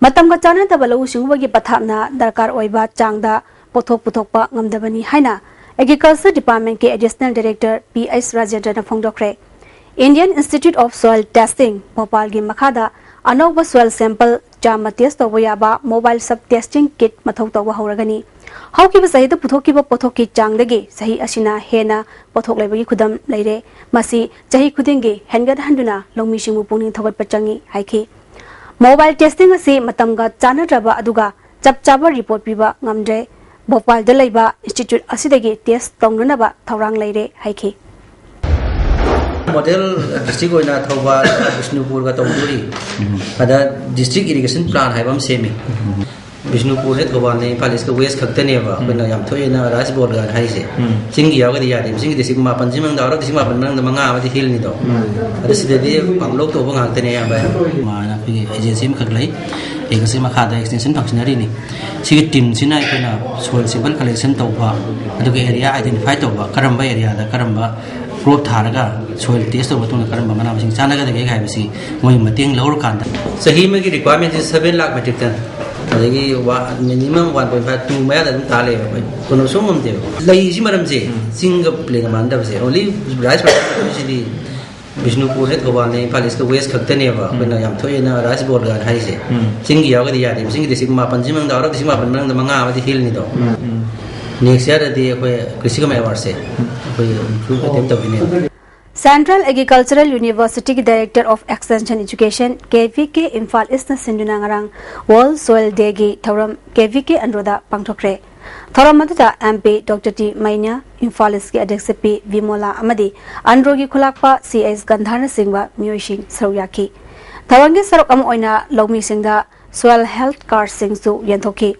ꯃꯇꯝꯒ ꯆꯥꯟꯅꯗꯕ ꯂꯧꯎ ꯁꯤꯡꯎꯕꯒꯤ ꯄꯊꯥꯞꯅ ꯗꯔꯀꯥꯔ ꯑꯣꯏꯕ ꯆꯥꯡꯗ ꯄꯣꯠꯊꯣꯛ ꯄꯨꯊꯣꯛꯄ ꯉꯝꯗꯕꯅꯤ ꯍꯥꯏꯅ Agriculture Departmentꯀꯤ Additional Director ꯄꯤ ꯑꯩꯆ ꯔꯥꯖꯦꯟꯗ꯭ꯔꯅ ꯐꯣꯡꯗꯣꯛꯈ꯭ꯔꯦ꯫ Indian Institute of Soil Testing, ꯚꯣꯄꯥꯜꯒꯤ ꯃꯈꯥꯗ ꯑꯅꯧꯕ soil sample ꯆꯥꯝꯃ test ꯇꯧꯕ ꯌꯥꯕ mobile sub testing kit ꯃꯊꯧ ꯇꯧꯕ ꯍꯧꯔꯒꯅꯤ꯫ ꯍꯧꯈꯤꯕ ꯆꯍꯤꯗ ꯄꯨꯊꯣꯛꯈꯤꯕ ꯄꯣꯠꯊꯣꯛꯀꯤ ꯆꯥꯡꯗꯒꯤ ꯆꯍꯤ ꯑꯁꯤꯅ ꯍꯦꯟꯅ ꯄꯣꯠꯊꯣꯛ ꯂꯩꯕꯒꯤ ꯈꯨꯗꯝ ꯂꯩꯔꯦ꯫ ꯃꯁꯤ ꯆꯍꯤ ꯈꯨꯗꯤꯡꯒꯤ ꯍꯦꯟꯒꯠꯍꯟꯗꯨꯅ ꯂꯧꯃꯤꯁꯤꯡꯕꯨ ꯄꯨꯛꯅꯤꯡ ꯊꯧꯒꯠꯄ ꯆꯪꯏ ꯍꯥꯏꯈꯤ꯫ ꯃꯣꯕꯥꯏꯜ ꯇꯦꯁꯇꯤꯡ ꯑꯁꯤ ꯃꯇꯝꯒ ꯆꯥꯟꯅꯗ꯭ꯔꯕ ꯑꯗꯨꯒ ꯆꯞ ꯆꯥꯕ ꯔꯤꯄꯣꯔꯠ ꯄꯤꯕ ꯉꯝꯗ꯭ꯔꯦ꯫ ꯚꯣꯄꯥꯜꯗ ꯂꯩꯕ ꯏꯟꯁꯇꯤꯇ꯭ꯌꯨꯠ ꯑꯁꯤꯗꯒꯤ ꯇꯦꯁ ꯇꯧꯅꯅꯕ ꯊꯧꯔꯥꯡ ꯂꯩꯔꯦ ꯍꯥꯏꯈꯤ꯫ ꯃꯣꯗꯦꯜ ꯗꯤꯁꯇ꯭ꯔꯤꯛ ꯑꯣꯏꯅ ꯊꯧꯕꯥꯜ, ꯕꯤꯁꯅꯨꯄꯨꯔꯒ ꯇꯧꯗꯣꯔꯤ꯫ ꯑꯗ ꯗꯤꯁꯇ꯭ꯔꯤꯛ ꯏꯔꯤꯒꯦꯁꯟ ꯄ꯭ꯂꯥꯟ ꯍꯥꯏꯕ ꯑꯃ ꯁꯦꯝꯃꯤ꯫ ꯕꯤꯁꯅꯨꯄꯨꯔꯅꯦ, ꯊꯧꯕꯥꯜꯅꯦ, ꯏꯝꯐꯥꯜ ꯏꯁꯀ ꯋꯦꯁ ꯈꯛꯇꯅꯦꯕ ꯑꯩꯈꯣꯏꯅ ꯌꯥꯝ ꯊꯣꯛꯑꯦꯅ ꯔꯥꯏꯁ ꯕꯣꯜꯒ ꯍꯥꯏꯔꯤꯁꯦ꯫ ꯆꯤꯡꯒꯤ ꯌꯥꯎꯔꯒꯗꯤ ꯌꯥꯗꯦ꯫ ꯆꯤꯡꯒꯤ ꯗꯤꯁꯇ꯭ꯔꯤꯛ ꯃꯥꯄꯟꯁꯤ ꯃꯅꯨꯡꯗ, ꯑꯥꯎꯠ ꯑꯣꯐ ꯗꯤꯁꯇ꯭ꯔꯤꯛ ꯃꯥꯄꯟ ꯃꯅꯨꯡꯗ ꯃꯉꯥ ꯑꯃꯗꯤ ꯍꯤꯜꯅꯤꯗꯣ꯫ ꯑꯗ ꯁꯤꯗꯗꯤ ꯄꯥꯡꯂꯧ ꯇꯧꯕ ꯉꯥꯛꯇꯅꯦ ꯑꯌꯥꯝꯕ꯫ ꯃꯥꯅ ꯑꯩꯈꯣꯏꯒꯤ ꯑꯦꯖꯦꯟꯁꯤ ꯑꯃꯈꯛ ꯂꯩ꯫ ꯑꯦꯖꯦꯟꯁꯤ ꯃꯈꯥꯗ ꯑꯦꯛꯁꯇꯦꯟꯁꯟ ꯐꯪꯁꯅꯔꯤꯅꯤ꯫ ꯁꯤꯒꯤ ꯇꯤꯝꯁꯤꯅ ꯑꯩꯈꯣꯏꯅ ꯁꯣꯏꯜ ꯁꯦꯝꯄꯜ ꯀꯂꯦꯛꯁꯟ ꯇꯧꯕ, ꯑꯗꯨꯒ ꯑꯦꯔꯤꯌꯥ ꯑꯥꯏꯗꯦꯟꯇꯤꯐꯥꯏ ꯇꯧꯕ, ꯀꯔꯝꯕ ꯑꯦꯔꯤꯌꯥꯗ ꯀꯔꯝꯕ ꯀ꯭ꯔꯣꯞ ꯊꯥꯔꯒ ꯁꯣꯏꯜ ꯇꯦꯁ ꯇꯧꯔꯕ ꯃꯇꯨꯡꯗ ꯀꯔꯝꯕ ꯃꯅꯥ ꯃꯁꯤꯡ ꯆꯥꯟꯅꯒꯗꯒꯦ ꯍꯥꯏꯕꯁꯤ ꯃꯣꯏꯒꯤ ꯃꯇꯦꯡ ꯂꯧꯔꯀꯥꯟꯗ꯫ ꯆꯍꯤ ꯑꯃꯒꯤ ꯔꯤꯀ꯭ꯋꯥꯏꯔꯃꯦꯟꯁꯤ ꯁꯚꯦꯟ ꯂꯥꯈ ꯃꯦꯇ꯭ꯔꯤꯛ ꯇꯟ, ꯑꯗꯒꯤ minimum one point five two ꯃꯌꯥꯗ ꯑꯗꯨꯝ ꯇꯥ ꯂꯩꯌꯦꯕ ꯑꯩꯈꯣꯏ꯫ ꯀꯩꯅꯣ ꯁꯨꯝ ꯉꯝꯗꯦꯕ꯫ ꯂꯩꯁꯤ ꯃꯔꯝꯁꯦ ꯆꯤꯡꯒ ꯄ꯭ꯂꯦꯟꯒ ꯃꯥꯟꯅꯗꯕꯁꯦ꯫ ꯑꯣꯟꯂꯤ ꯔꯥꯏꯁ ꯄ꯭ꯔꯗꯛꯁꯟꯁꯤꯗꯤ ꯕꯤꯁꯅꯨꯄꯨꯔꯅꯦ, ꯊꯧꯕꯥꯜꯅꯦ, ꯏꯝꯐꯥꯜ ꯏꯁꯀ ꯋꯦꯁ ꯈꯛꯇꯅꯦꯕ ꯑꯩꯈꯣꯏꯅ ꯌꯥꯝ ꯊꯣꯛꯑꯦꯅ ꯔꯥꯏꯁ ꯕꯣꯜꯒ ꯍꯥꯏꯔꯤꯁꯦ꯫ ꯆꯤꯡꯒꯤ ꯌꯥꯎꯔꯒꯗꯤ ꯌꯥꯗꯦ꯫ ꯆꯤꯡꯒꯤ ꯗꯤꯁꯇ꯭ꯔꯤꯛ ꯃꯥꯄꯟꯁꯤ ꯃꯅꯨꯡꯗ, ꯑꯥꯎꯠ ꯑꯣꯐ ꯗꯤꯁꯇ꯭ꯔꯤꯛ ꯃꯥꯄꯟ ꯃꯅꯨꯡꯗ ꯃꯉꯥ ꯑꯃꯗꯤ ꯍꯤꯜꯅꯤꯗꯣ꯫ ꯅꯦꯛꯁ ꯌꯥꯔꯗꯗꯤ ꯑꯩꯈꯣꯏ ꯀ꯭ꯔꯤꯁꯤ ꯀꯃꯥꯏ ꯑꯦꯋꯥꯔꯗꯁꯦ ꯑꯩꯈꯣꯏ ꯏꯝꯄ꯭ꯔꯨꯞ ꯑꯦꯇꯦꯝ ꯇꯧꯈꯤꯅꯦꯕ꯫ Central Agricultural University ꯒꯤ Director of Extension Education, K V K Imphal ꯏꯁꯅ ꯁꯤꯟꯗꯨꯅ ꯉꯔꯥꯡ World Soil Day ꯒꯤ ꯊꯧꯔꯝ ꯀꯦ ꯚꯤ ꯀꯦ ꯑꯟꯗ꯭ꯔꯣꯗ ꯄꯥꯡꯊꯣꯛꯈ꯭ꯔꯦ꯫ ꯊꯧꯔꯝ ꯑꯗꯨꯗ M P doctor T Meinya, Imphal ꯏꯁꯀꯤ ꯑꯗ꯭ꯌꯛꯁ ꯄꯤ ꯕꯤꯃꯣꯂꯥ ꯑꯃꯗꯤ ꯑꯟꯗ꯭ꯔꯣꯒꯤ ꯈꯨꯂꯥꯛꯄ ꯁꯤ ꯑꯩꯆ ꯒꯟꯙꯥꯔꯅꯆꯤꯡꯕ ꯃꯤꯑꯣꯏꯁꯤꯡ ꯁꯔꯨꯛ ꯌꯥꯈꯤ꯫ ꯊꯧꯔꯝꯒꯤ ꯁꯔꯨꯛ ꯑꯃ ꯑꯣꯏꯅ ꯂꯧꯃꯤꯁꯤꯡꯗ soil health cardꯁꯤꯡꯁꯨ ꯌꯦꯟꯊꯣꯛꯈꯤ꯫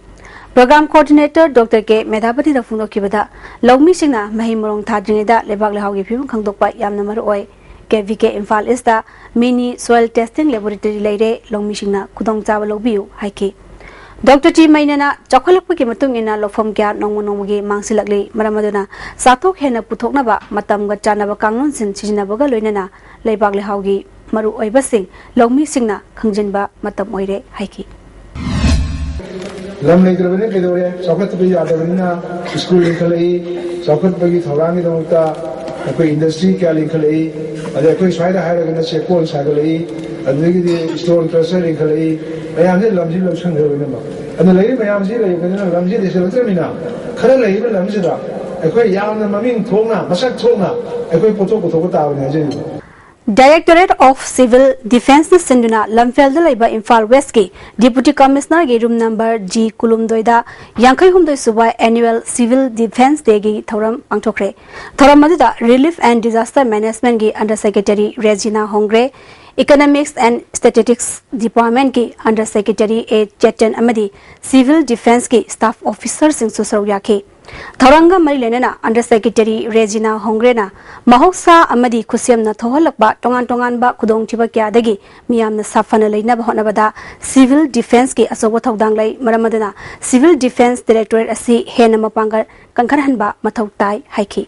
Program Coordinator ꯗꯣꯛꯇꯔ ꯀꯦ ꯃꯦꯙꯥꯕꯇꯤꯅ ꯐꯣꯡꯗꯣꯛꯈꯤꯕꯗ, ꯂꯧꯃꯤꯁꯤꯡꯅ ꯃꯍꯩ ꯃꯔꯣꯡ ꯊꯥꯗ꯭ꯔꯤꯉꯩꯗ ꯂꯩꯕꯥꯛ ꯂꯩꯍꯥꯎꯒꯤ ꯐꯤꯕꯝ ꯈꯪꯗꯣꯛꯄ ꯌꯥꯝꯅ ꯃꯔꯨ ꯑꯣꯏ꯫ ꯀꯦ ꯚꯤ ꯀꯦ ꯏꯝꯐꯥꯜ ꯏꯁꯇ mini soil testing laboratory ꯂꯩꯔꯦ, ꯂꯧꯃꯤꯁꯤꯡꯅ ꯈꯨꯗꯣꯡꯆꯥꯕ ꯂꯧꯕꯤꯌꯨ ꯍꯥꯏꯈꯤ꯫ ꯗꯣꯛꯇꯔ ꯇꯤ ꯃꯩꯅ꯭ꯌꯥꯅ ꯆꯥꯎꯈꯠꯂꯛꯄꯒꯤ ꯃꯇꯨꯡ ꯏꯟꯅ ꯂꯧꯐꯝ ꯀꯌꯥ ꯅꯣꯡꯃ ꯅꯣꯡꯃꯒꯤ ꯃꯥꯡꯁꯤꯜꯂꯛꯂꯤ, ꯃꯔꯝ ꯑꯗꯨꯅ ꯆꯥꯊꯣꯛ ꯍꯦꯟꯅ ꯄꯨꯊꯣꯛꯅꯕ ꯃꯇꯝꯒ ꯆꯥꯟꯅꯕ ꯀꯥꯡꯂꯣꯟꯁꯤꯡ ꯁꯤꯖꯤꯟꯅꯕꯒ ꯂꯣꯏꯅꯅ ꯂꯩꯕꯥꯛ ꯂꯩꯍꯥꯎꯒꯤ ꯃꯔꯨꯑꯣꯏꯕꯁꯤꯡ ꯂꯧꯃꯤꯁꯤꯡꯅ ꯈꯪꯖꯤꯟꯕ ꯃꯇꯝ ꯑꯣꯏꯔꯦ ꯍꯥꯏꯈꯤ꯫ ꯂꯝ ꯂꯩꯇ꯭ꯔꯕꯅꯤꯅ ꯀꯩꯗꯧꯔꯦ? ꯆꯥꯎꯈꯠꯇꯕ ꯌꯥꯗꯕꯅꯤꯅ ꯁ꯭ꯀꯨꯜ ꯂꯤꯡꯈꯠꯂꯛꯏ, ꯆꯥꯎꯈꯠꯄꯒꯤ ꯊꯧꯔꯥꯡꯒꯤꯗꯃꯛꯇ ꯑꯩꯈꯣꯏ ꯏꯟꯗꯁꯇ꯭ꯔꯤ ꯀꯌꯥ ꯂꯤꯡꯈꯠꯂꯛꯏ, ꯑꯗꯩ ꯑꯩꯈꯣꯏ ꯁ꯭ꯋꯥꯏꯗ ꯍꯥꯏꯔꯒꯅ ꯆꯦꯛꯀꯣꯟ ꯁꯥꯒꯠꯂꯛꯏ꯫ ꯑꯗꯨꯗꯒꯤꯗꯤ ꯁ꯭ꯇꯣꯟ ꯀ꯭ꯔꯁꯔ ꯂꯤꯡꯈꯠꯂꯛꯏ꯫ ꯃꯌꯥꯝꯁꯤ ꯂꯝꯁꯤ ꯂꯧꯁꯤꯟꯈ꯭ꯔꯕꯅꯦꯕ꯫ ꯑꯗꯨ ꯂꯩꯔꯤꯕ ꯃꯌꯥꯝꯁꯤ ꯂꯩꯕꯅꯤꯅ ꯂꯝꯁꯤ ꯂꯩꯁꯤꯜꯂꯛꯇ꯭ꯔꯕꯅꯤꯅ, ꯈꯔ ꯂꯩꯔꯤꯕ ꯂꯝꯁꯤꯗ ꯑꯩꯈꯣꯏ ꯌꯥꯝꯅ ꯃꯃꯤꯡ ꯊꯣꯛꯅ, ꯃꯁꯛ ꯊꯣꯛꯅ ꯑꯩꯈꯣꯏ ꯄꯣꯠꯊꯣꯛ ꯄꯨꯊꯣꯛꯄ ꯇꯥꯕꯅꯤ ꯍꯥꯏꯖꯔꯤꯕ꯫ Directorate of Civil Defenceꯅ ꯁꯤꯟꯗꯨꯅ ꯂꯝꯐꯦꯜꯗ ꯂꯩꯕ ꯏꯝꯐꯥꯜ ꯋꯦꯁꯀꯤ Deputy Commissionerꯒꯤ room number G ꯀꯨꯟꯍꯨꯝꯗꯣꯏꯗ ꯌꯥꯡꯈꯩꯍꯨꯝꯗꯣꯏ ꯁꯨꯕ Annual Civil Defence Dayꯒꯤ ꯊꯧꯔꯝ ꯄꯥꯡꯊꯣꯛꯈ꯭ꯔꯦ꯫ ꯊꯧꯔꯝ ꯑꯗꯨꯗ Relief and Disaster Managementꯀꯤ Under Secretary ꯔꯦꯖꯤꯅꯥ ꯍꯣꯡꯒ꯭ꯔꯦ, Economics and Statistics Departmentꯀꯤ Under Secretary A Chetan ꯑꯃꯗꯤ Civil Defenceꯀꯤ staff officerꯁꯤꯡꯁꯨ ꯁꯔꯨꯛ ꯌꯥꯈꯤ꯫ ꯊꯧꯔꯝꯒ ꯃꯔꯤ ꯂꯩꯅꯅ Under Secretary ꯔꯦꯖꯤꯅꯥ ꯍꯣꯡꯒ꯭ꯔꯦꯅ ꯃꯍꯧꯁꯥ ꯑꯃꯗꯤ ꯈꯨꯠꯁꯦꯝꯅ ꯊꯣꯛꯍꯜꯂꯛꯄ ꯇꯣꯉꯥꯟ ꯇꯣꯉꯥꯟꯕ ꯈꯨꯗꯣꯡꯊꯤꯕ ꯀꯌꯥꯗꯒꯤ ꯃꯤꯌꯥꯝꯅ ꯁꯥꯐꯅ ꯂꯩꯅꯕ ꯍꯣꯠꯅꯕꯗ Civil Defenceꯀꯤ ꯑꯆꯧꯕ ꯊꯧꯗꯥꯡ ꯂꯩ꯫ ꯃꯔꯝ ꯑꯗꯨꯅ Civil Defence Directorate ꯑꯁꯤ ꯍꯦꯟꯅ ꯃꯄꯥꯡꯒꯜ ꯀꯟꯈꯠꯍꯟꯕ ꯃꯊꯧ ꯇꯥꯏ ꯍꯥꯏꯈꯤ꯫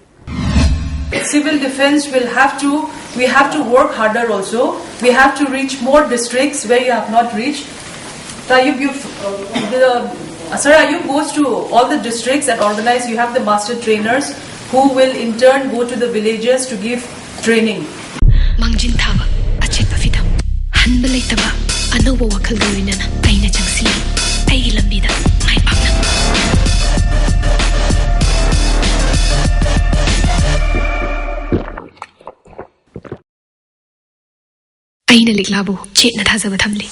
Civil defense will have to, we have to work harder also. We have to reach more districts where you have not reached. Ayub, you, uh, the, uh, Sir Ayub goes to all the districts and organize, you have the master trainers who will in turn go to the villages to give training. ꯃꯥꯡꯖꯤꯟ ꯊꯥꯕ ꯑꯆꯦꯠꯄ ꯐꯤꯗꯝ, ꯍꯟꯕ ꯂꯩꯇꯕ ꯑꯅꯧꯕ ꯋꯥꯈꯜꯒ ꯂꯣꯏꯅꯅ ꯑꯩꯅ ꯆꯪꯁꯤꯜꯂꯤ ꯑꯩꯒꯤ ꯂꯝꯕꯤꯗ ꯃꯥꯏ ꯄꯥꯛꯅ꯫ ꯑꯩꯅ ꯂꯤꯛꯂꯥꯕꯨ ꯆꯦꯠꯅ ꯊꯥꯖꯕ ꯊꯝꯂꯤ꯫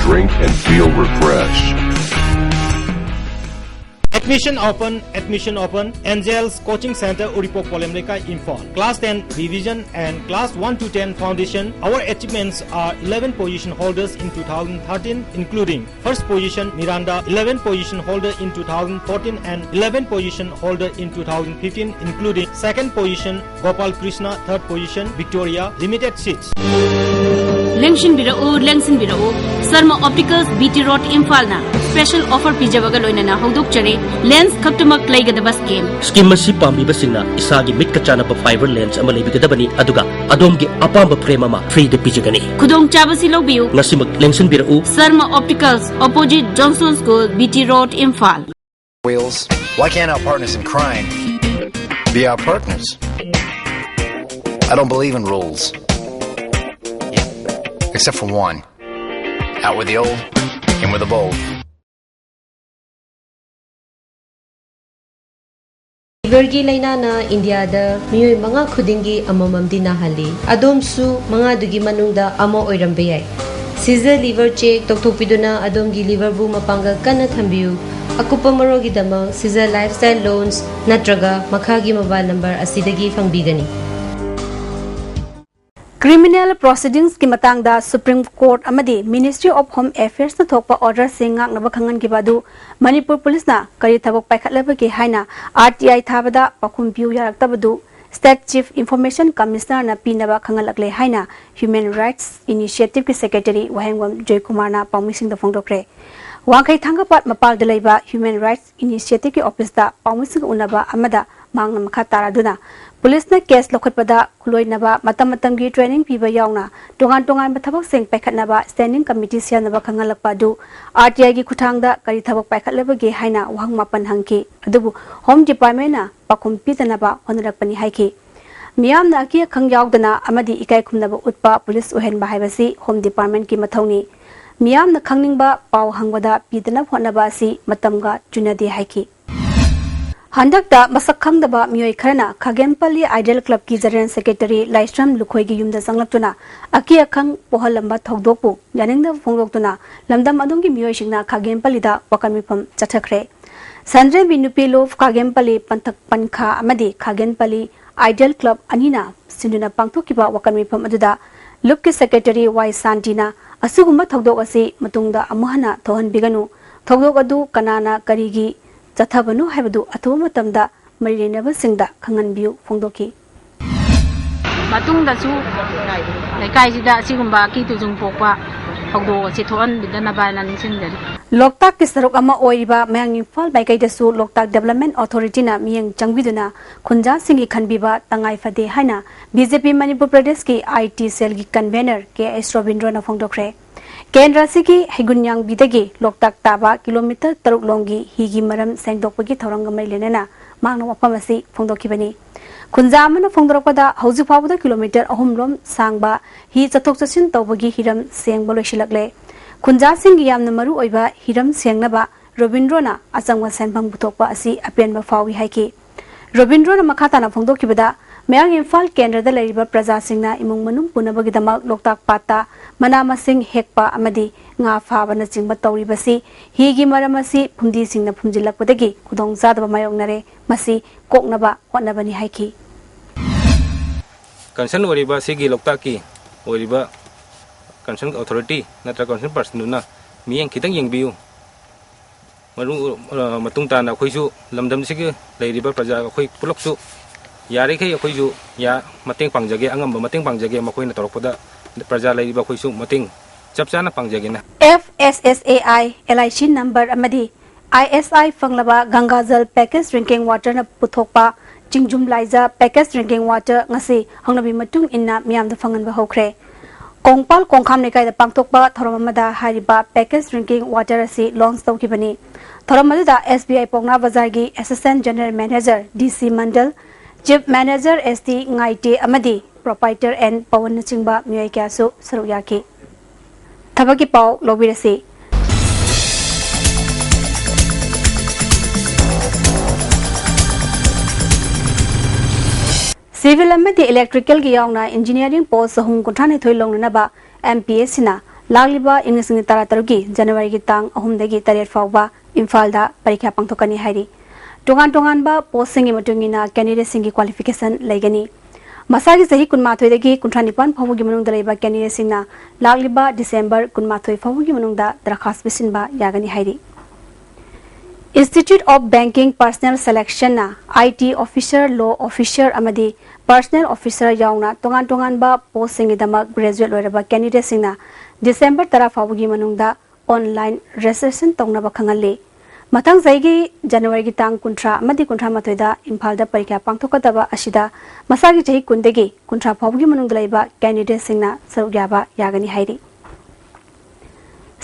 Drink and feel refreshed. Admission open, admission open. Angels Coaching Center, Uripok, Polem Lekai, Imphal. Class ten revision and class one to ten foundation. Our achievements are eleven position holders in two thousand thirteen, including first position Miranda, eleven position holder in two thousand fourteen and eleven position holder in two thousand fifteen, including second position Gopal Krishna, third position Victoria, limited seats. ꯂꯦꯡꯁꯤꯟꯕꯤꯔꯛꯎ, ꯂꯦꯡꯁꯤꯟꯕꯤꯔꯛꯎ꯫ Sharma Opticals, B T Road, ꯏꯝꯐꯥꯜꯅ special offer ꯄꯤꯖꯕꯒ ꯂꯣꯏꯅꯅ ꯍꯧꯗꯣꯛꯆꯔꯤ꯫ Lens ꯈꯛꯇꯃꯛ ꯂꯩꯒꯗꯕ scheme꯫ Scheme ꯑꯁꯤ ꯄꯥꯝꯕꯤꯕꯁꯤꯡꯅ ꯏꯁꯥꯒꯤ ꯃꯤꯠꯀ ꯆꯥꯟꯅꯕ fiber lens ꯑꯃ ꯂꯩꯕꯤꯒꯗꯕꯅꯤ, ꯑꯗꯨꯒ ꯑꯗꯣꯝꯒꯤ ꯑꯄꯥꯝꯕ frame ꯑꯃ free ꯗ ꯄꯤꯖꯒꯅꯤ꯫ ꯈꯨꯗꯣꯡꯆꯥꯕꯁꯤ ꯂꯧꯕꯤꯌꯨ꯫ ꯉꯁꯤꯃꯛ ꯂꯦꯡꯁꯤꯟꯕꯤꯔꯛꯎ꯫ Sharma Opticals, opposite Johnson School, B T Road, Imphal. Wheels. Why can't our partners in crime be our partners? I don't believe in rules. Except for one. Out with the old, in with the bold. ꯂꯤꯚꯔꯒꯤ ꯂꯥꯏꯅꯥꯅ ꯏꯟꯗꯤꯌꯥꯗ ꯃꯤꯑꯣꯏ ꯃꯉꯥ ꯈꯨꯗꯤꯡꯒꯤ ꯑꯃꯃꯝꯗꯤ ꯅꯥꯍꯜꯂꯤ꯫ ꯑꯗꯣꯝꯁꯨ ꯃꯉꯥꯗꯨꯒꯤ ꯃꯅꯨꯡꯗ ꯑꯃ ꯑꯣꯏꯔꯝꯕ ꯌꯥꯏ꯫ Caesar liver check ꯇꯧꯊꯣꯛꯄꯤꯗꯨꯅ ꯑꯗꯣꯝꯒꯤ ꯂꯤꯚꯔꯕꯨ ꯃꯄꯥꯡꯒꯜ ꯀꯟꯅ ꯊꯝꯕꯤꯌꯨ꯫ ꯑꯀꯨꯞꯄ ꯃꯔꯣꯜꯒꯤꯗꯃꯛ ꯁꯤꯖꯔ ꯂꯥꯏꯐꯁ꯭ꯇꯥꯏꯜ ꯂꯣꯟꯁ ꯅꯠꯇ꯭ꯔꯒ ꯃꯈꯥꯒꯤ ꯃꯣꯕꯥꯏꯜ ꯅꯝꯕꯔ ꯑꯁꯤꯗꯒꯤ ꯐꯪꯕꯤꯒꯅꯤ꯫ Criminal proceedings ꯀꯤ ꯃꯇꯥꯡꯗ Supreme Court ꯑꯃꯗꯤ Ministry of Home Affairs ꯅ ꯊꯣꯛꯄ order ꯁꯤꯡ ꯉꯥꯛꯅꯕ ꯈꯪꯍꯟꯈꯤꯕ ꯑꯗꯨ ꯃꯅꯤꯄꯨꯔ ꯄꯨꯂꯤꯁꯅ ꯀꯔꯤ ꯊꯕꯛ ꯄꯥꯏꯈꯠꯂꯕꯒꯦ ꯍꯥꯏꯅ R T I ꯊꯥꯕꯗ ꯄꯥꯎꯈꯨꯝ ꯄꯤꯌꯨ ꯌꯥꯔꯛꯇꯕꯗꯨ State Chief Information Commissioner ꯅ ꯄꯤꯅꯕ ꯈꯪꯍꯜꯂꯛꯂꯦ ꯍꯥꯏꯅ Human Rights Initiative ꯀꯤ Secretary ꯋꯥꯍꯦꯡꯕꯝ ꯖꯣꯏꯀꯨꯃꯥꯔꯅ ꯄꯥꯎꯃꯤꯁꯤꯡꯗ ꯐꯣꯡꯗꯣꯛꯈ꯭ꯔꯦ꯫ ꯋꯥꯡꯈꯩ ꯊꯥꯡꯒꯄꯥꯠ ꯃꯄꯥꯜꯗ ꯂꯩꯕ Human Rights Initiative ꯀꯤ office ꯇ ꯄꯥꯎꯃꯤꯁꯤꯡꯒ ꯎꯅꯕ ꯑꯃꯗ ꯃꯍꯥꯛꯅ ꯃꯈꯥ ꯇꯥꯔꯗꯨꯅ ꯄꯨꯂꯤꯁꯅ case ꯂꯧꯈꯠꯄꯗ ꯈꯨꯠꯂꯣꯏꯅꯕ ꯃꯇꯝ ꯃꯇꯝꯒꯤ training ꯄꯤꯕ ꯌꯥꯎꯅ ꯇꯣꯉꯥꯟ ꯇꯣꯉꯥꯟꯕ ꯊꯕꯛꯁꯤꯡ ꯄꯥꯏꯈꯠꯅꯕ standing committee ꯁꯦꯝꯅꯕ ꯈꯪꯍꯜꯂꯛꯄ ꯑꯗꯨ R T I ꯒꯤ ꯈꯨꯠꯊꯥꯡꯗ ꯀꯔꯤ ꯊꯕꯛ ꯄꯥꯏꯈꯠꯂꯕꯒꯦ ꯍꯥꯏꯅ ꯋꯥꯍꯪ ꯃꯥꯄꯟ ꯍꯪꯈꯤ꯫ ꯑꯗꯨꯕꯨ Home Department ꯅ ꯄꯥꯎꯈꯨꯝ ꯄꯤꯗꯅꯕ ꯍꯣꯠꯅꯔꯛꯄꯅꯤ ꯍꯥꯏꯈꯤ꯫ ꯃꯤꯌꯥꯝꯅ ꯑꯀꯤ ꯑꯈꯪ ꯌꯥꯎꯗꯅ ꯑꯃꯗꯤ ꯏꯀꯥꯏ ꯈꯨꯝꯅꯕ ꯎꯠꯄ ꯄꯨꯂꯤꯁ ꯑꯣꯏꯍꯟꯕ ꯍꯥꯏꯕꯁꯤ Home Department ꯀꯤ ꯃꯊꯧꯅꯤ꯫ ꯃꯤꯌꯥꯝꯅ ꯈꯪꯅꯤꯡꯕ ꯄꯥꯎ ꯍꯪꯕꯗ ꯄꯤꯗꯅꯕ ꯍꯣꯠꯅꯕ ꯑꯁꯤ ꯃꯇꯝꯒ ꯆꯨꯅꯗꯦ ꯍꯥꯏꯈꯤ꯫ ꯍꯟꯗꯛꯇ ꯃꯁꯛ ꯈꯪꯗꯕ ꯃꯤꯑꯣꯏ ꯈꯔꯅ ꯈꯥꯒꯦꯝꯄꯜꯂꯤ Ideal Club ꯀꯤ General Secretary ꯂꯥꯏꯁ꯭ꯔꯝ ꯂꯨꯈꯣꯏꯒꯤ ꯌꯨꯝꯗ ꯆꯪꯂꯛꯇꯨꯅ ꯑꯀꯤ ꯑꯈꯪ ꯄꯣꯛꯍꯜꯂꯝꯕ ꯊꯧꯗꯣꯛꯄꯨ ꯌꯥꯅꯤꯡꯗꯕ ꯐꯣꯡꯗꯣꯛꯇꯨꯅ ꯂꯝꯗꯝ ꯑꯗꯨꯒꯤ ꯃꯤꯑꯣꯏꯁꯤꯡꯅ ꯈꯥꯒꯦꯝꯄꯜꯂꯤꯗ ꯋꯥꯀꯠ ꯃꯤꯐꯝ ꯆꯠꯊꯈ꯭ꯔꯦ꯫ ꯁꯟꯗ꯭ꯔꯦꯝꯕꯤ ꯅꯨꯄꯤ ꯂꯨꯞ, ꯈꯥꯒꯦꯝꯄꯜꯂꯤ ꯄꯟꯊꯛ ꯄꯟꯈꯥ ꯑꯃꯗꯤ ꯈꯥꯒꯦꯝꯄꯜꯂꯤ Ideal Club ꯑꯅꯤꯅ ꯁꯤꯟꯗꯨꯅ ꯄꯥꯡꯊꯣꯛꯈꯤꯕ ꯋꯥꯀꯠ ꯃꯤꯐꯝ ꯑꯗꯨꯗ ꯂꯨꯞꯀꯤ Secretary ꯋꯥꯏ ꯁꯥꯟꯇꯤꯅ ꯑꯁꯤꯒꯨꯝꯕ ꯊꯧꯗꯣꯛ ꯑꯁꯤ ꯃꯇꯨꯡꯗ ꯑꯃꯨꯛ ꯍꯟꯅ ꯊꯣꯛꯍꯟꯕꯤꯒꯅꯨ, ꯊꯧꯗꯣꯛ ꯑꯗꯨ ꯀꯅꯥꯅ ꯀꯔꯤꯒꯤ ꯆꯠꯊꯕꯅꯣ ꯍꯥꯏꯕꯗꯨ ꯑꯊꯨꯕ ꯃꯇꯝꯗ ꯃꯔꯤ ꯂꯩꯅꯕꯁꯤꯡꯗ ꯈꯪꯍꯟꯕꯤꯌꯨ ꯐꯣꯡꯗꯣꯛꯈꯤ꯫ ꯃꯇꯨꯡꯗꯁꯨ ꯂꯩꯀꯥꯏꯁꯤꯗ ꯑꯁꯤꯒꯨꯝꯕ ꯑꯀꯤ ꯇꯨꯖꯨꯡ ꯄꯣꯛꯄ ꯊꯧꯗꯣꯛ ꯑꯁꯤ ꯊꯣꯛꯍꯟꯕꯤꯗꯅꯕ ꯍꯥꯏꯅ ꯅꯤꯡꯁꯤꯡꯖꯔꯤ꯫ ꯂꯣꯛꯇꯥꯛꯀꯤ ꯁꯔꯨꯛ ꯑꯃ ꯑꯣꯏꯔꯤꯕ ꯃꯌꯥꯡ ꯏꯝꯐꯥꯜ ꯃꯥꯏꯀꯩꯗꯁꯨ ꯂꯣꯛꯇꯥꯛ Development Authority ꯅ ꯃꯤꯠꯌꯦꯡ ꯆꯪꯕꯤꯗꯨꯅ ꯈꯨꯟꯖꯥꯁꯤꯡꯒꯤ ꯈꯟꯕꯤꯕ ꯇꯉꯥꯏ ꯐꯗꯦ ꯍꯥꯏꯅ B J P ꯃꯅꯤꯄꯨꯔ ꯄ꯭ꯔꯗꯦꯁꯀꯤ I T cell ꯒꯤ convener K S ꯔꯣꯕꯤꯟꯗ꯭ꯔꯣꯅ ꯐꯣꯡꯗꯣꯛꯈ꯭ꯔꯦ꯫ ꯀꯦꯟꯗ꯭ꯔ ꯑꯁꯤꯒꯤ ꯍꯩꯒꯨꯟꯌꯥꯡꯕꯤꯗꯒꯤ ꯂꯣꯛꯇꯥꯛ ꯇꯥꯕ kilometre ꯇꯔꯨꯛ ꯂꯣꯝꯒꯤ ꯍꯤꯒꯤ ꯃꯔꯝ ꯁꯦꯡꯗꯣꯛꯄꯒꯤ ꯊꯧꯔꯝꯒ ꯃꯔꯤ ꯂꯩꯅꯅ ꯃꯍꯥꯛꯅ ꯋꯥꯐꯝ ꯑꯁꯤ ꯐꯣꯡꯗꯣꯛꯈꯤꯕꯅꯤ꯫ ꯈꯨꯟꯖꯥ ꯑꯃꯅ ꯐꯣꯡꯗꯣꯔꯛꯄꯗ, ꯍꯧꯖꯤꯛ ꯐꯥꯎꯕꯗ kilometre ꯑꯍꯨꯝ ꯂꯣꯝ ꯁꯥꯡꯕ ꯍꯤ ꯆꯠꯊꯣꯛ ꯆꯠꯁꯤꯟ ꯇꯧꯕꯒꯤ ꯍꯤꯔꯝ ꯁꯦꯡꯕ ꯂꯣꯏꯁꯤꯜꯂꯛꯂꯦ꯫ ꯈꯨꯟꯖꯥꯁꯤꯡꯒꯤ ꯌꯥꯝꯅ ꯃꯔꯨ ꯑꯣꯏꯕ ꯍꯤꯔꯝ ꯁꯦꯡꯅꯕ ꯔꯣꯕꯤꯟꯗ꯭ꯔꯣꯅ ꯑꯆꯪꯕ ꯁꯦꯟꯐꯝ ꯄꯨꯊꯣꯛꯄ ꯑꯁꯤ ꯑꯄꯦꯟꯕ ꯐꯥꯎꯏ ꯍꯥꯏꯈꯤ꯫ ꯔꯣꯕꯤꯟꯗ꯭ꯔꯣꯅ ꯃꯈꯥ ꯇꯥꯅ ꯐꯣꯡꯗꯣꯛꯈꯤꯕꯗ, ꯃꯌꯥꯡ ꯏꯝꯐꯥꯜ ꯀꯦꯟꯗ꯭ꯔꯗ ꯂꯩꯔꯤꯕ ꯄ꯭ꯔꯖꯥꯁꯤꯡꯅ ꯏꯃꯨꯡ ꯃꯅꯨꯡ ꯄꯨꯅꯕꯒꯤꯗꯃꯛ ꯂꯣꯛꯇꯥꯛ ꯄꯥꯠꯇ ꯃꯅꯥ ꯃꯁꯤꯡ ꯍꯦꯛꯄ ꯑꯃꯗꯤ ꯉꯥ ꯐꯥꯕꯅꯆꯤꯡꯕ ꯇꯧꯔꯤꯕꯁꯤ ꯍꯤꯒꯤ ꯃꯔꯝ ꯑꯁꯤ ꯐꯨꯝꯗꯤꯁꯤꯡꯅ ꯐꯨꯝꯖꯤꯜꯂꯛꯄꯗꯒꯤ ꯈꯨꯗꯣꯡꯆꯥꯗꯕ ꯃꯥꯌꯣꯛꯅꯔꯦ꯫ ꯃꯁꯤ ꯀꯣꯛꯅꯕ ꯍꯣꯠꯅꯕꯅꯤ ꯍꯥꯏꯈꯤ꯫ Concern ꯑꯣꯏꯔꯤꯕ ꯁꯤꯒꯤ ꯂꯣꯛꯇꯥꯛꯀꯤ ꯑꯣꯏꯔꯤꯕ concern authority ꯅꯠꯇ꯭ꯔꯒ concern person ꯗꯨꯅ ꯃꯤꯠꯌꯦꯡ ꯈꯤꯇꯪ ꯌꯦꯡꯕꯤꯌꯨ꯫ ꯃꯔꯨ ꯑ, ꯃꯇꯨꯡ ꯇꯥꯅ ꯑꯩꯈꯣꯏꯁꯨ ꯂꯝꯗꯝꯁꯤꯒꯤ ꯂꯩꯔꯤꯕ ꯄ꯭ꯔꯖꯥ ꯑꯩꯈꯣꯏ ꯄꯨꯂꯞꯁꯨ ꯌꯥꯔꯤꯈꯩ ꯑꯩꯈꯣꯏꯁꯨ ꯌꯥ-, ꯃꯇꯦꯡ ꯄꯥꯡꯖꯒꯦ, ꯑꯉꯝꯕ ꯃꯇꯦꯡ ꯄꯥꯡꯖꯒꯦ, ꯃꯈꯣꯏꯅ ꯇꯧꯔꯛꯄꯗ ꯄ꯭ꯔꯖꯥ ꯂꯩꯔꯤꯕ ꯑꯩꯈꯣꯏꯁꯨ ꯃꯇꯦꯡ ꯆꯞ ꯆꯥꯅ ꯄꯥꯡꯖꯒꯦꯅ꯫ F S S A I L I C number ꯑꯃꯗꯤ I S I ꯐꯪꯂꯕ ꯒꯪꯒꯥꯖꯜ package drinking water ꯅ ꯄꯨꯊꯣꯛꯄ ꯆꯤꯡꯖꯨꯝ ꯂꯥꯏꯖ package drinking water ꯉꯁꯤ ꯍꯧꯅꯕꯤ ꯃꯇꯨꯡ ꯏꯟꯅ ꯃꯤꯌꯥꯝꯗ ꯐꯪꯍꯟꯕ ꯍꯧꯈ꯭ꯔꯦ꯫ ꯀꯣꯡꯄꯥꯜ ꯀꯣꯡꯈꯥꯝ ꯂꯩꯀꯥꯏꯗ ꯄꯥꯡꯊꯣꯛꯄ ꯊꯧꯔꯝ ꯑꯃꯗ ꯍꯥꯏꯔꯤꯕ package drinking water ꯑꯁꯤ launch ꯇꯧꯈꯤꯕꯅꯤ꯫ ꯊꯧꯔꯝ ꯑꯗꯨꯗ S B I ꯄꯥꯎꯅꯥ ꯕꯖꯥꯔꯒꯤ Assistant General Manager D C ꯃꯟꯗꯜ, Chief Manager S T ꯉꯥꯏꯇꯦ ꯑꯃꯗꯤ proprietor N ꯄꯋꯟꯅꯆꯤꯡꯕ ꯃꯤꯑꯣꯏ ꯀꯌꯥꯁꯨ ꯁꯔꯨꯛ ꯌꯥꯈꯤ꯫ ꯊꯕꯛꯀꯤ ꯄꯥꯎ ꯂꯧꯕꯤꯔꯁꯤ꯫ Civil ꯑꯃꯗꯤ Electrical ꯒꯤ ꯌꯥꯎꯅ Engineering post ꯆꯍꯨꯝ ꯀꯨꯟꯊ꯭ꯔꯥ ꯅꯤꯊꯣꯏ ꯂꯧꯅꯅꯕ M P S C ꯅ ꯂꯥꯛꯂꯤꯕ ꯏꯪ ꯂꯤꯁꯤꯡ ꯇꯔꯥ ꯇꯔꯨꯛꯀꯤ January ꯒꯤ ꯇꯥꯡ ꯑꯍꯨꯝꯗꯒꯤ ꯇꯔꯦꯠ ꯐꯥꯎꯕ ꯏꯝꯐꯥꯜꯗ ꯄꯔꯤꯈ꯭ꯌꯥ ꯄꯥꯡꯊꯣꯛꯀꯅꯤ ꯍꯥꯏꯔꯤ꯫ ꯇꯣꯉꯥꯟ ꯇꯣꯉꯥꯟꯕ post ꯁꯤꯡꯒꯤ ꯃꯇꯨꯡ ꯏꯟꯅ candidate ꯁꯤꯡꯒꯤ qualification ꯂꯩꯒꯅꯤ꯫ ꯃꯁꯥꯒꯤ ꯆꯍꯤ ꯀꯨꯟꯃꯥꯊꯣꯏꯗꯒꯤ ꯀꯨꯟꯊ꯭ꯔꯥ ꯅꯤꯄꯥꯟ ꯐꯥꯎꯕꯒꯤ ꯃꯅꯨꯡꯗ ꯂꯩꯕ candidate ꯁꯤꯡꯅ ꯂꯥꯛꯂꯤꯕ December ꯀꯨꯟꯃꯥꯊꯣꯏ ꯐꯥꯎꯕꯒꯤ ꯃꯅꯨꯡꯗ ꯗꯔꯈꯥꯁ ꯄꯤꯁꯤꯟꯕ ꯌꯥꯒꯅꯤ ꯍꯥꯏꯔꯤ꯫ Institute of Banking personnel selection ꯅ I T officer, law officer ꯑꯃꯗꯤ personnel officer ꯌꯥꯎꯅ ꯇꯣꯉꯥꯟ ꯇꯣꯉꯥꯟꯕ post ꯁꯤꯡꯒꯤꯗꯃꯛ graduate ꯂꯣꯏꯔꯕ candidate ꯁꯤꯡꯅ ꯗꯤꯁꯦꯝꯕꯔ ꯇꯔꯥ ꯐꯥꯎꯕꯒꯤ ꯃꯅꯨꯡꯗ online registration ꯇꯧꯅꯕ ꯈꯪꯍꯜꯂꯤ꯫ ꯃꯊꯪ ꯆꯍꯤꯒꯤ ꯖꯅꯋꯥꯔꯤꯒꯤ ꯇꯥꯡ ꯀꯨꯟꯊ꯭ꯔꯥ ꯑꯃꯗꯤ ꯀꯨꯟꯊ꯭ꯔꯥ ꯃꯥꯊꯣꯏꯗ ꯏꯝꯐꯥꯜꯗ ꯄꯔꯤꯈ꯭ꯌꯥ ꯄꯥꯡꯊꯣꯛꯀꯗꯕ ꯑꯁꯤꯗ ꯃꯁꯥꯒꯤ ꯆꯍꯤ ꯀꯨꯟꯗꯒꯤ ꯀꯨꯟꯊ꯭ꯔꯥ ꯐꯥꯎꯕꯒꯤ ꯃꯅꯨꯡꯗ ꯂꯩꯕ candidateꯁꯤꯡꯅ ꯁꯔꯨꯛ ꯌꯥꯕ ꯌꯥꯒꯅꯤ ꯍꯥꯏꯔꯤ꯫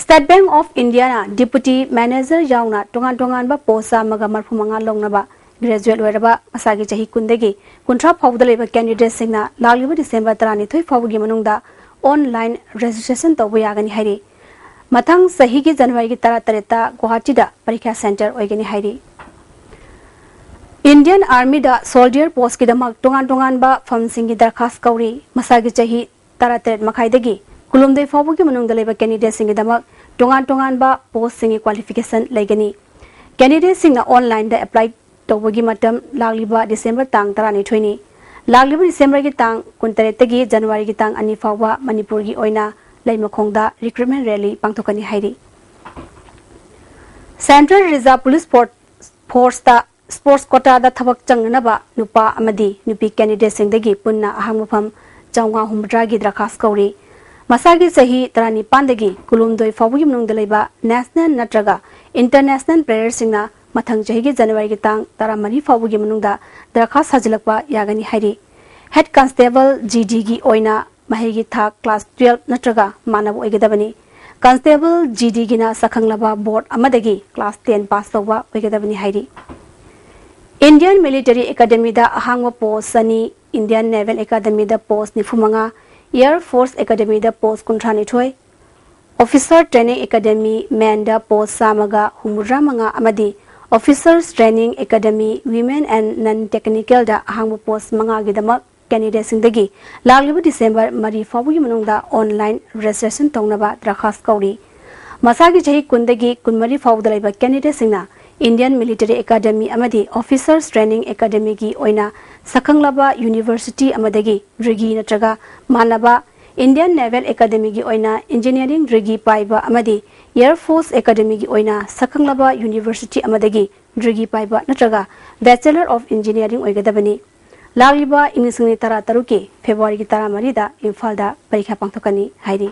State Bank of Indiaꯅ deputy manager ꯌꯥꯎꯅ ꯇꯣꯉꯥꯟ ꯇꯣꯉꯥꯟꯕ post ꯆꯥꯝꯃꯒ ꯃꯔꯤꯐꯨ ꯃꯉꯥ ꯂꯧꯅꯕ graduate ꯑꯣꯏꯔꯕ ꯃꯁꯥꯒꯤ ꯆꯍꯤ ꯀꯨꯟꯗꯒꯤ ꯀꯨꯟꯊ꯭ꯔꯥ ꯐꯥꯎꯕꯗ ꯂꯩꯕ candidateꯁꯤꯡꯅ ꯂꯥꯛꯂꯤꯕ ꯗꯤꯁꯦꯝꯕꯔ ꯇꯔꯥꯅꯤꯊꯣꯏ ꯐꯥꯎꯕꯒꯤ ꯃꯅꯨꯡꯗ online registration ꯇꯧꯕ ꯌꯥꯒꯅꯤ ꯍꯥꯏꯔꯤ꯫ ꯃꯊꯪ ꯆꯍꯤꯒꯤ ꯖꯅꯋꯥꯔꯤꯒꯤ ꯇꯔꯥꯇꯔꯦꯠꯇ ꯒꯨꯋꯥꯍꯥꯇꯤꯗ ꯄꯔꯤꯈ꯭ꯌꯥ center ꯑꯣꯏꯒꯅꯤ ꯍꯥꯏꯔꯤ꯫ Indian Armyꯗ soldier postꯀꯤꯗꯃꯛ ꯇꯣꯉꯥꯟ ꯇꯣꯉꯥꯟꯕ ꯐꯝꯁꯤꯡꯒꯤ ꯗꯔꯈꯥꯁ ꯀꯧꯔꯤ꯫ ꯃꯁꯥꯒꯤ ꯆꯍꯤ ꯇꯔꯥꯇꯔꯦꯠ ꯃꯈꯥꯏꯗꯒꯤ ꯀꯨꯟꯍꯨꯝꯗꯣꯏ ꯐꯥꯎꯕꯒꯤ ꯃꯅꯨꯡꯗ ꯂꯩꯕ candidateꯁꯤꯡꯒꯤꯗꯃꯛ ꯇꯣꯉꯥꯟ ꯇꯣꯉꯥꯟꯕ postꯁꯤꯡꯒꯤ qualification ꯂꯩꯒꯅꯤ꯫ Candidateꯁꯤꯡꯅ onlineꯗ apply ꯇꯧꯕꯒꯤ ꯃꯇꯝ ꯂꯥꯛꯂꯤꯕ ꯗꯤꯁꯦꯝꯕꯔ ꯇꯥꯡ ꯇꯔꯥꯅꯤꯊꯣꯏꯅꯤ꯫ ꯂꯥꯛꯂꯤꯕ ꯗꯤꯁꯦꯝꯕꯔꯒꯤ ꯇꯥꯡ ꯀꯨꯟꯇꯔꯦꯠꯇꯒꯤ ꯖꯅꯋꯥꯔꯤꯒꯤ ꯇꯥꯡ ꯑꯅꯤ ꯐꯥꯎꯕ ꯃꯅꯤꯄꯨꯔꯒꯤ ꯑꯣꯏꯅ ꯂꯩꯃꯈꯣꯡꯗ recruitment rally ꯄꯥꯡꯊꯣꯛꯀꯅꯤ ꯍꯥꯏꯔꯤ꯫ Central Reserve Police For-, Forceꯇ sports quotaꯗ ꯊꯕꯛ ꯆꯪꯅꯅꯕ ꯅꯨꯄꯥ ꯑꯃꯗꯤ ꯅꯨꯄꯤ candidateꯁꯤꯡꯗꯒꯤ ꯄꯨꯟꯅ ꯑꯍꯥꯡꯕ ꯐꯝ ꯆꯥꯝꯃꯉꯥ ꯍꯨꯝꯐꯨꯇꯔꯥꯒꯤ ꯗꯔꯈꯥꯁ ꯀꯧꯔꯤ꯫ ꯃꯁꯥꯒꯤ ꯆꯍꯤ ꯇꯔꯥꯅꯤꯄꯥꯟꯗꯒꯤ ꯀꯨꯟꯍꯨꯝꯗꯣꯏ ꯐꯥꯎꯕꯒꯤ ꯃꯅꯨꯡꯗ ꯂꯩꯕ national ꯅꯠꯇ꯭ꯔꯒ international playerꯁꯤꯡꯅ ꯃꯊꯪ ꯆꯍꯤꯒꯤ ꯖꯅꯋꯥꯔꯤꯒꯤ ꯇꯥꯡ ꯇꯔꯥꯃꯔꯤ ꯐꯥꯎꯕꯒꯤ ꯃꯅꯨꯡꯗ ꯗꯔꯈꯥꯁ ꯊꯥꯖꯤꯜꯂꯛꯄ ꯌꯥꯒꯅꯤ ꯍꯥꯏꯔꯤ꯫ Head Constable GDꯒꯤ ꯑꯣꯏꯅ ꯃꯍꯩꯒꯤ ꯊꯥꯛ class twelve ꯅꯠꯇ꯭ꯔꯒ ꯃꯥꯟꯅꯕ ꯑꯣꯏꯒꯗꯕꯅꯤ꯫ Constable GDꯒꯤꯅ ꯁꯛꯈꯪꯂꯕ board ꯑꯃꯗꯒꯤ class ten pass ꯇꯧꯕ ꯑꯣꯏꯒꯗꯕꯅꯤ ꯍꯥꯏꯔꯤ꯫ Indian Military Academyꯗ ꯑꯍꯥꯡꯕ post ꯆꯅꯤ, Indian Naval Academyꯗ post ꯅꯤꯐꯨ ꯃꯉꯥ, Air Force Academyꯗ post ꯀꯨꯟꯊ꯭ꯔꯥ ꯅꯤꯊꯣꯏ, Officer Training Academy Menꯗ post ꯆꯥꯝꯃꯒ ꯍꯨꯝꯐꯨꯇꯔꯥ ꯃꯉꯥ ꯑꯃꯗꯤ Officers Training Academy Women and Non Technicalꯗ ꯑꯍꯥꯡꯕ post ꯃꯉꯥꯒꯤꯗꯃꯛ candidateꯁꯤꯡꯗꯒꯤ ꯂꯥꯛꯂꯤꯕ ꯗꯤꯁꯦꯝꯕꯔ ꯃꯔꯤ ꯐꯥꯎꯕꯒꯤ ꯃꯅꯨꯡꯗ online registration ꯇꯧꯅꯕ ꯗꯔꯈꯥꯁ ꯀꯧꯔꯤ꯫ ꯃꯁꯥꯒꯤ ꯆꯍꯤ ꯀꯨꯟꯗꯒꯤ ꯀꯨꯟꯃꯔꯤ ꯐꯥꯎꯕꯗ ꯂꯩꯕ candidateꯁꯤꯡꯅ Indian Military Academy ꯑꯃꯗꯤ Officers Training Academyꯒꯤ ꯑꯣꯏꯅ ꯁꯛꯈꯪꯂꯕ university ꯑꯃꯗꯒꯤ degree ꯅꯠꯇ꯭ꯔꯒ ꯃꯥꯟꯅꯕ, Indian Naval Academyꯒꯤ ꯑꯣꯏꯅ engineering degree ꯄꯥꯏꯕ ꯑꯃꯗꯤ Air Force Academyꯒꯤ ꯑꯣꯏꯅ ꯁꯛꯈꯪꯂꯕ university ꯑꯃꯗꯒꯤ degree ꯄꯥꯏꯕ ꯅꯠꯇ꯭ꯔꯒ Bachelor of Engineering ꯑꯣꯏꯒꯗꯕꯅꯤ꯫ ꯂꯥꯛꯂꯤꯕ ꯏꯪ ꯂꯤꯁꯤꯡ ꯑꯅꯤ ꯇꯔꯥꯇꯔꯨꯛꯀꯤ ꯐꯦꯕ꯭ꯔꯨꯋꯥꯔꯤꯒꯤ ꯇꯔꯥꯃꯔꯤꯗ ꯏꯝꯐꯥꯜꯗ ꯄꯔꯤꯈꯥ ꯄꯥꯡꯊꯣꯛꯀꯅꯤ ꯍꯥꯏꯔꯤ꯫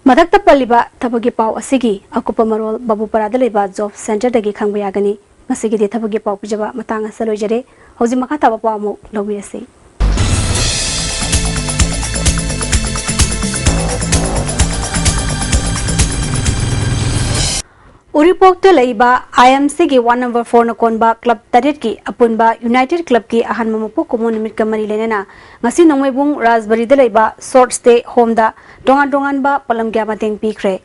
ꯃꯊꯛꯇ ꯄꯜꯂꯤꯕ ꯊꯕꯛꯀꯤ ꯄꯥꯎ ꯑꯁꯤꯒꯤ ꯑꯀꯨꯞꯄ ꯃꯔꯣꯜ ꯕꯕꯨꯄꯥꯔꯥꯗ ꯂꯩꯕ ꯖꯣꯕ ꯁꯦꯟꯇꯔꯗꯒꯤ ꯈꯪꯕ ꯌꯥꯒꯅꯤ꯫ ꯉꯁꯤꯒꯤꯗꯤ ꯊꯕꯛꯀꯤ ꯄꯥꯎ ꯄꯤꯖꯕ ꯃꯇꯥꯡ ꯑꯁꯤꯗ ꯂꯣꯏꯖꯔꯦ꯫ ꯍꯧꯖꯤꯛ ꯃꯈꯥ ꯇꯥꯕ ꯄꯥꯎ ꯑꯃꯨꯛ ꯂꯧꯕꯤꯔꯁꯤ꯫ ꯎꯔꯤꯄꯣꯛꯇ ꯂꯩꯕ ꯑꯥꯏ ꯑꯦꯝ ꯁꯤꯒꯤ ꯋꯥꯔꯗ ꯅꯝꯕꯔ ꯐꯣꯔꯅ ꯀꯣꯟꯕ ꯀ꯭ꯂꯕ ꯇꯔꯦꯠꯀꯤ ꯑꯄꯨꯟꯕ ꯌꯨꯅꯥꯏꯇꯦꯗ ꯀ꯭ꯂꯕꯀꯤ ꯑꯍꯥꯟꯕ ꯃꯄꯣꯛ ꯀꯨꯝꯑꯣꯟ ꯅꯨꯃꯤꯠꯀ ꯃꯔꯤ ꯂꯩꯅꯅ ꯉꯁꯤ ꯅꯣꯡꯃꯩꯕꯨꯡ ꯔꯥꯖꯕꯥꯔꯤꯗ ꯂꯩꯕ ꯁꯣꯔꯠꯁ ꯗꯦ ꯍꯣꯝꯗ ꯇꯣꯉꯥꯟ ꯇꯣꯉꯥꯟꯕ ꯄꯣꯠꯂꯝ ꯀꯌꯥ ꯃꯇꯦꯡ ꯄꯤꯈ꯭ꯔꯦ꯫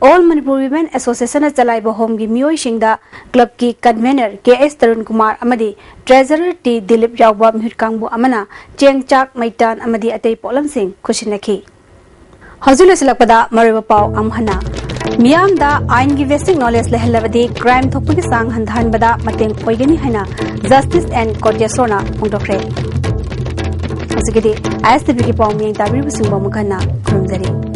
ꯑꯣꯜ ꯃꯅꯤꯄꯨꯔ ꯋꯤꯃꯦꯟ ꯑꯦꯁꯣꯁꯤꯌꯦꯁꯟꯅ ꯆꯂꯥꯏꯕ ꯍꯣꯝꯒꯤ ꯃꯤꯑꯣꯏꯁꯤꯡꯗ ꯀ꯭ꯂꯕꯀꯤ ꯀꯟꯚꯦꯅꯔ ꯀꯦ ꯑꯦꯁ ꯇꯔꯨꯟ ꯀꯨꯃꯥꯔ ꯑꯃꯗꯤ ꯇ꯭ꯔꯦꯖꯔꯔ ꯇꯤ ꯗꯤꯂꯤꯞ ꯌꯥꯎꯕ ꯃꯤꯍꯨꯠ ꯀꯥꯡꯕꯨ ꯑꯃꯅ ꯆꯦꯡ, ꯆꯥꯛ, ꯃꯩꯇꯥꯟ ꯑꯃꯗꯤ ꯑꯇꯩ ꯄꯣꯠꯂꯝꯁꯤꯡ ꯈꯨꯠꯁꯤꯟꯅꯈꯤ꯫ ꯍꯧꯖꯤꯛ ꯂꯣꯏꯁꯤꯜꯂꯛꯄꯗ ꯃꯔꯨꯑꯣꯏꯕ ꯄꯥꯎ ꯑꯃꯨꯛ ꯍꯟꯅ꯫ ꯃꯤꯌꯥꯝꯗ ꯑꯥꯏꯟꯒꯤ ꯕꯦꯁꯤꯛ ꯅꯣꯂꯦꯖ ꯂꯩꯍꯜꯂꯕꯗꯤ ꯀ꯭ꯔꯥꯏꯝ ꯊꯣꯛꯄꯒꯤ ꯆꯥꯡ ꯍꯟꯊꯍꯟꯕꯗ ꯃꯇꯦꯡ ꯑꯣꯏꯒꯅꯤ ꯍꯥꯏꯅ ꯖꯁꯇꯤꯁ ꯑꯦꯟ ꯀꯣꯇꯦꯁꯣꯔꯅ ꯐꯣꯡꯗꯣꯛꯈ꯭ꯔꯦ꯫ ꯍꯧꯖꯤꯛꯀꯤꯗꯤ ꯑꯥꯏ ꯑꯦꯁ ꯇꯤ ꯚꯤꯒꯤ ꯄꯥꯎ ꯃꯤꯠꯌꯦꯡ ꯇꯥꯕꯤꯔꯤꯕꯁꯤꯡꯕꯨ ꯑꯃꯨꯛ ꯍꯟꯅ ꯈꯨꯔꯨꯝꯖꯔꯤ꯫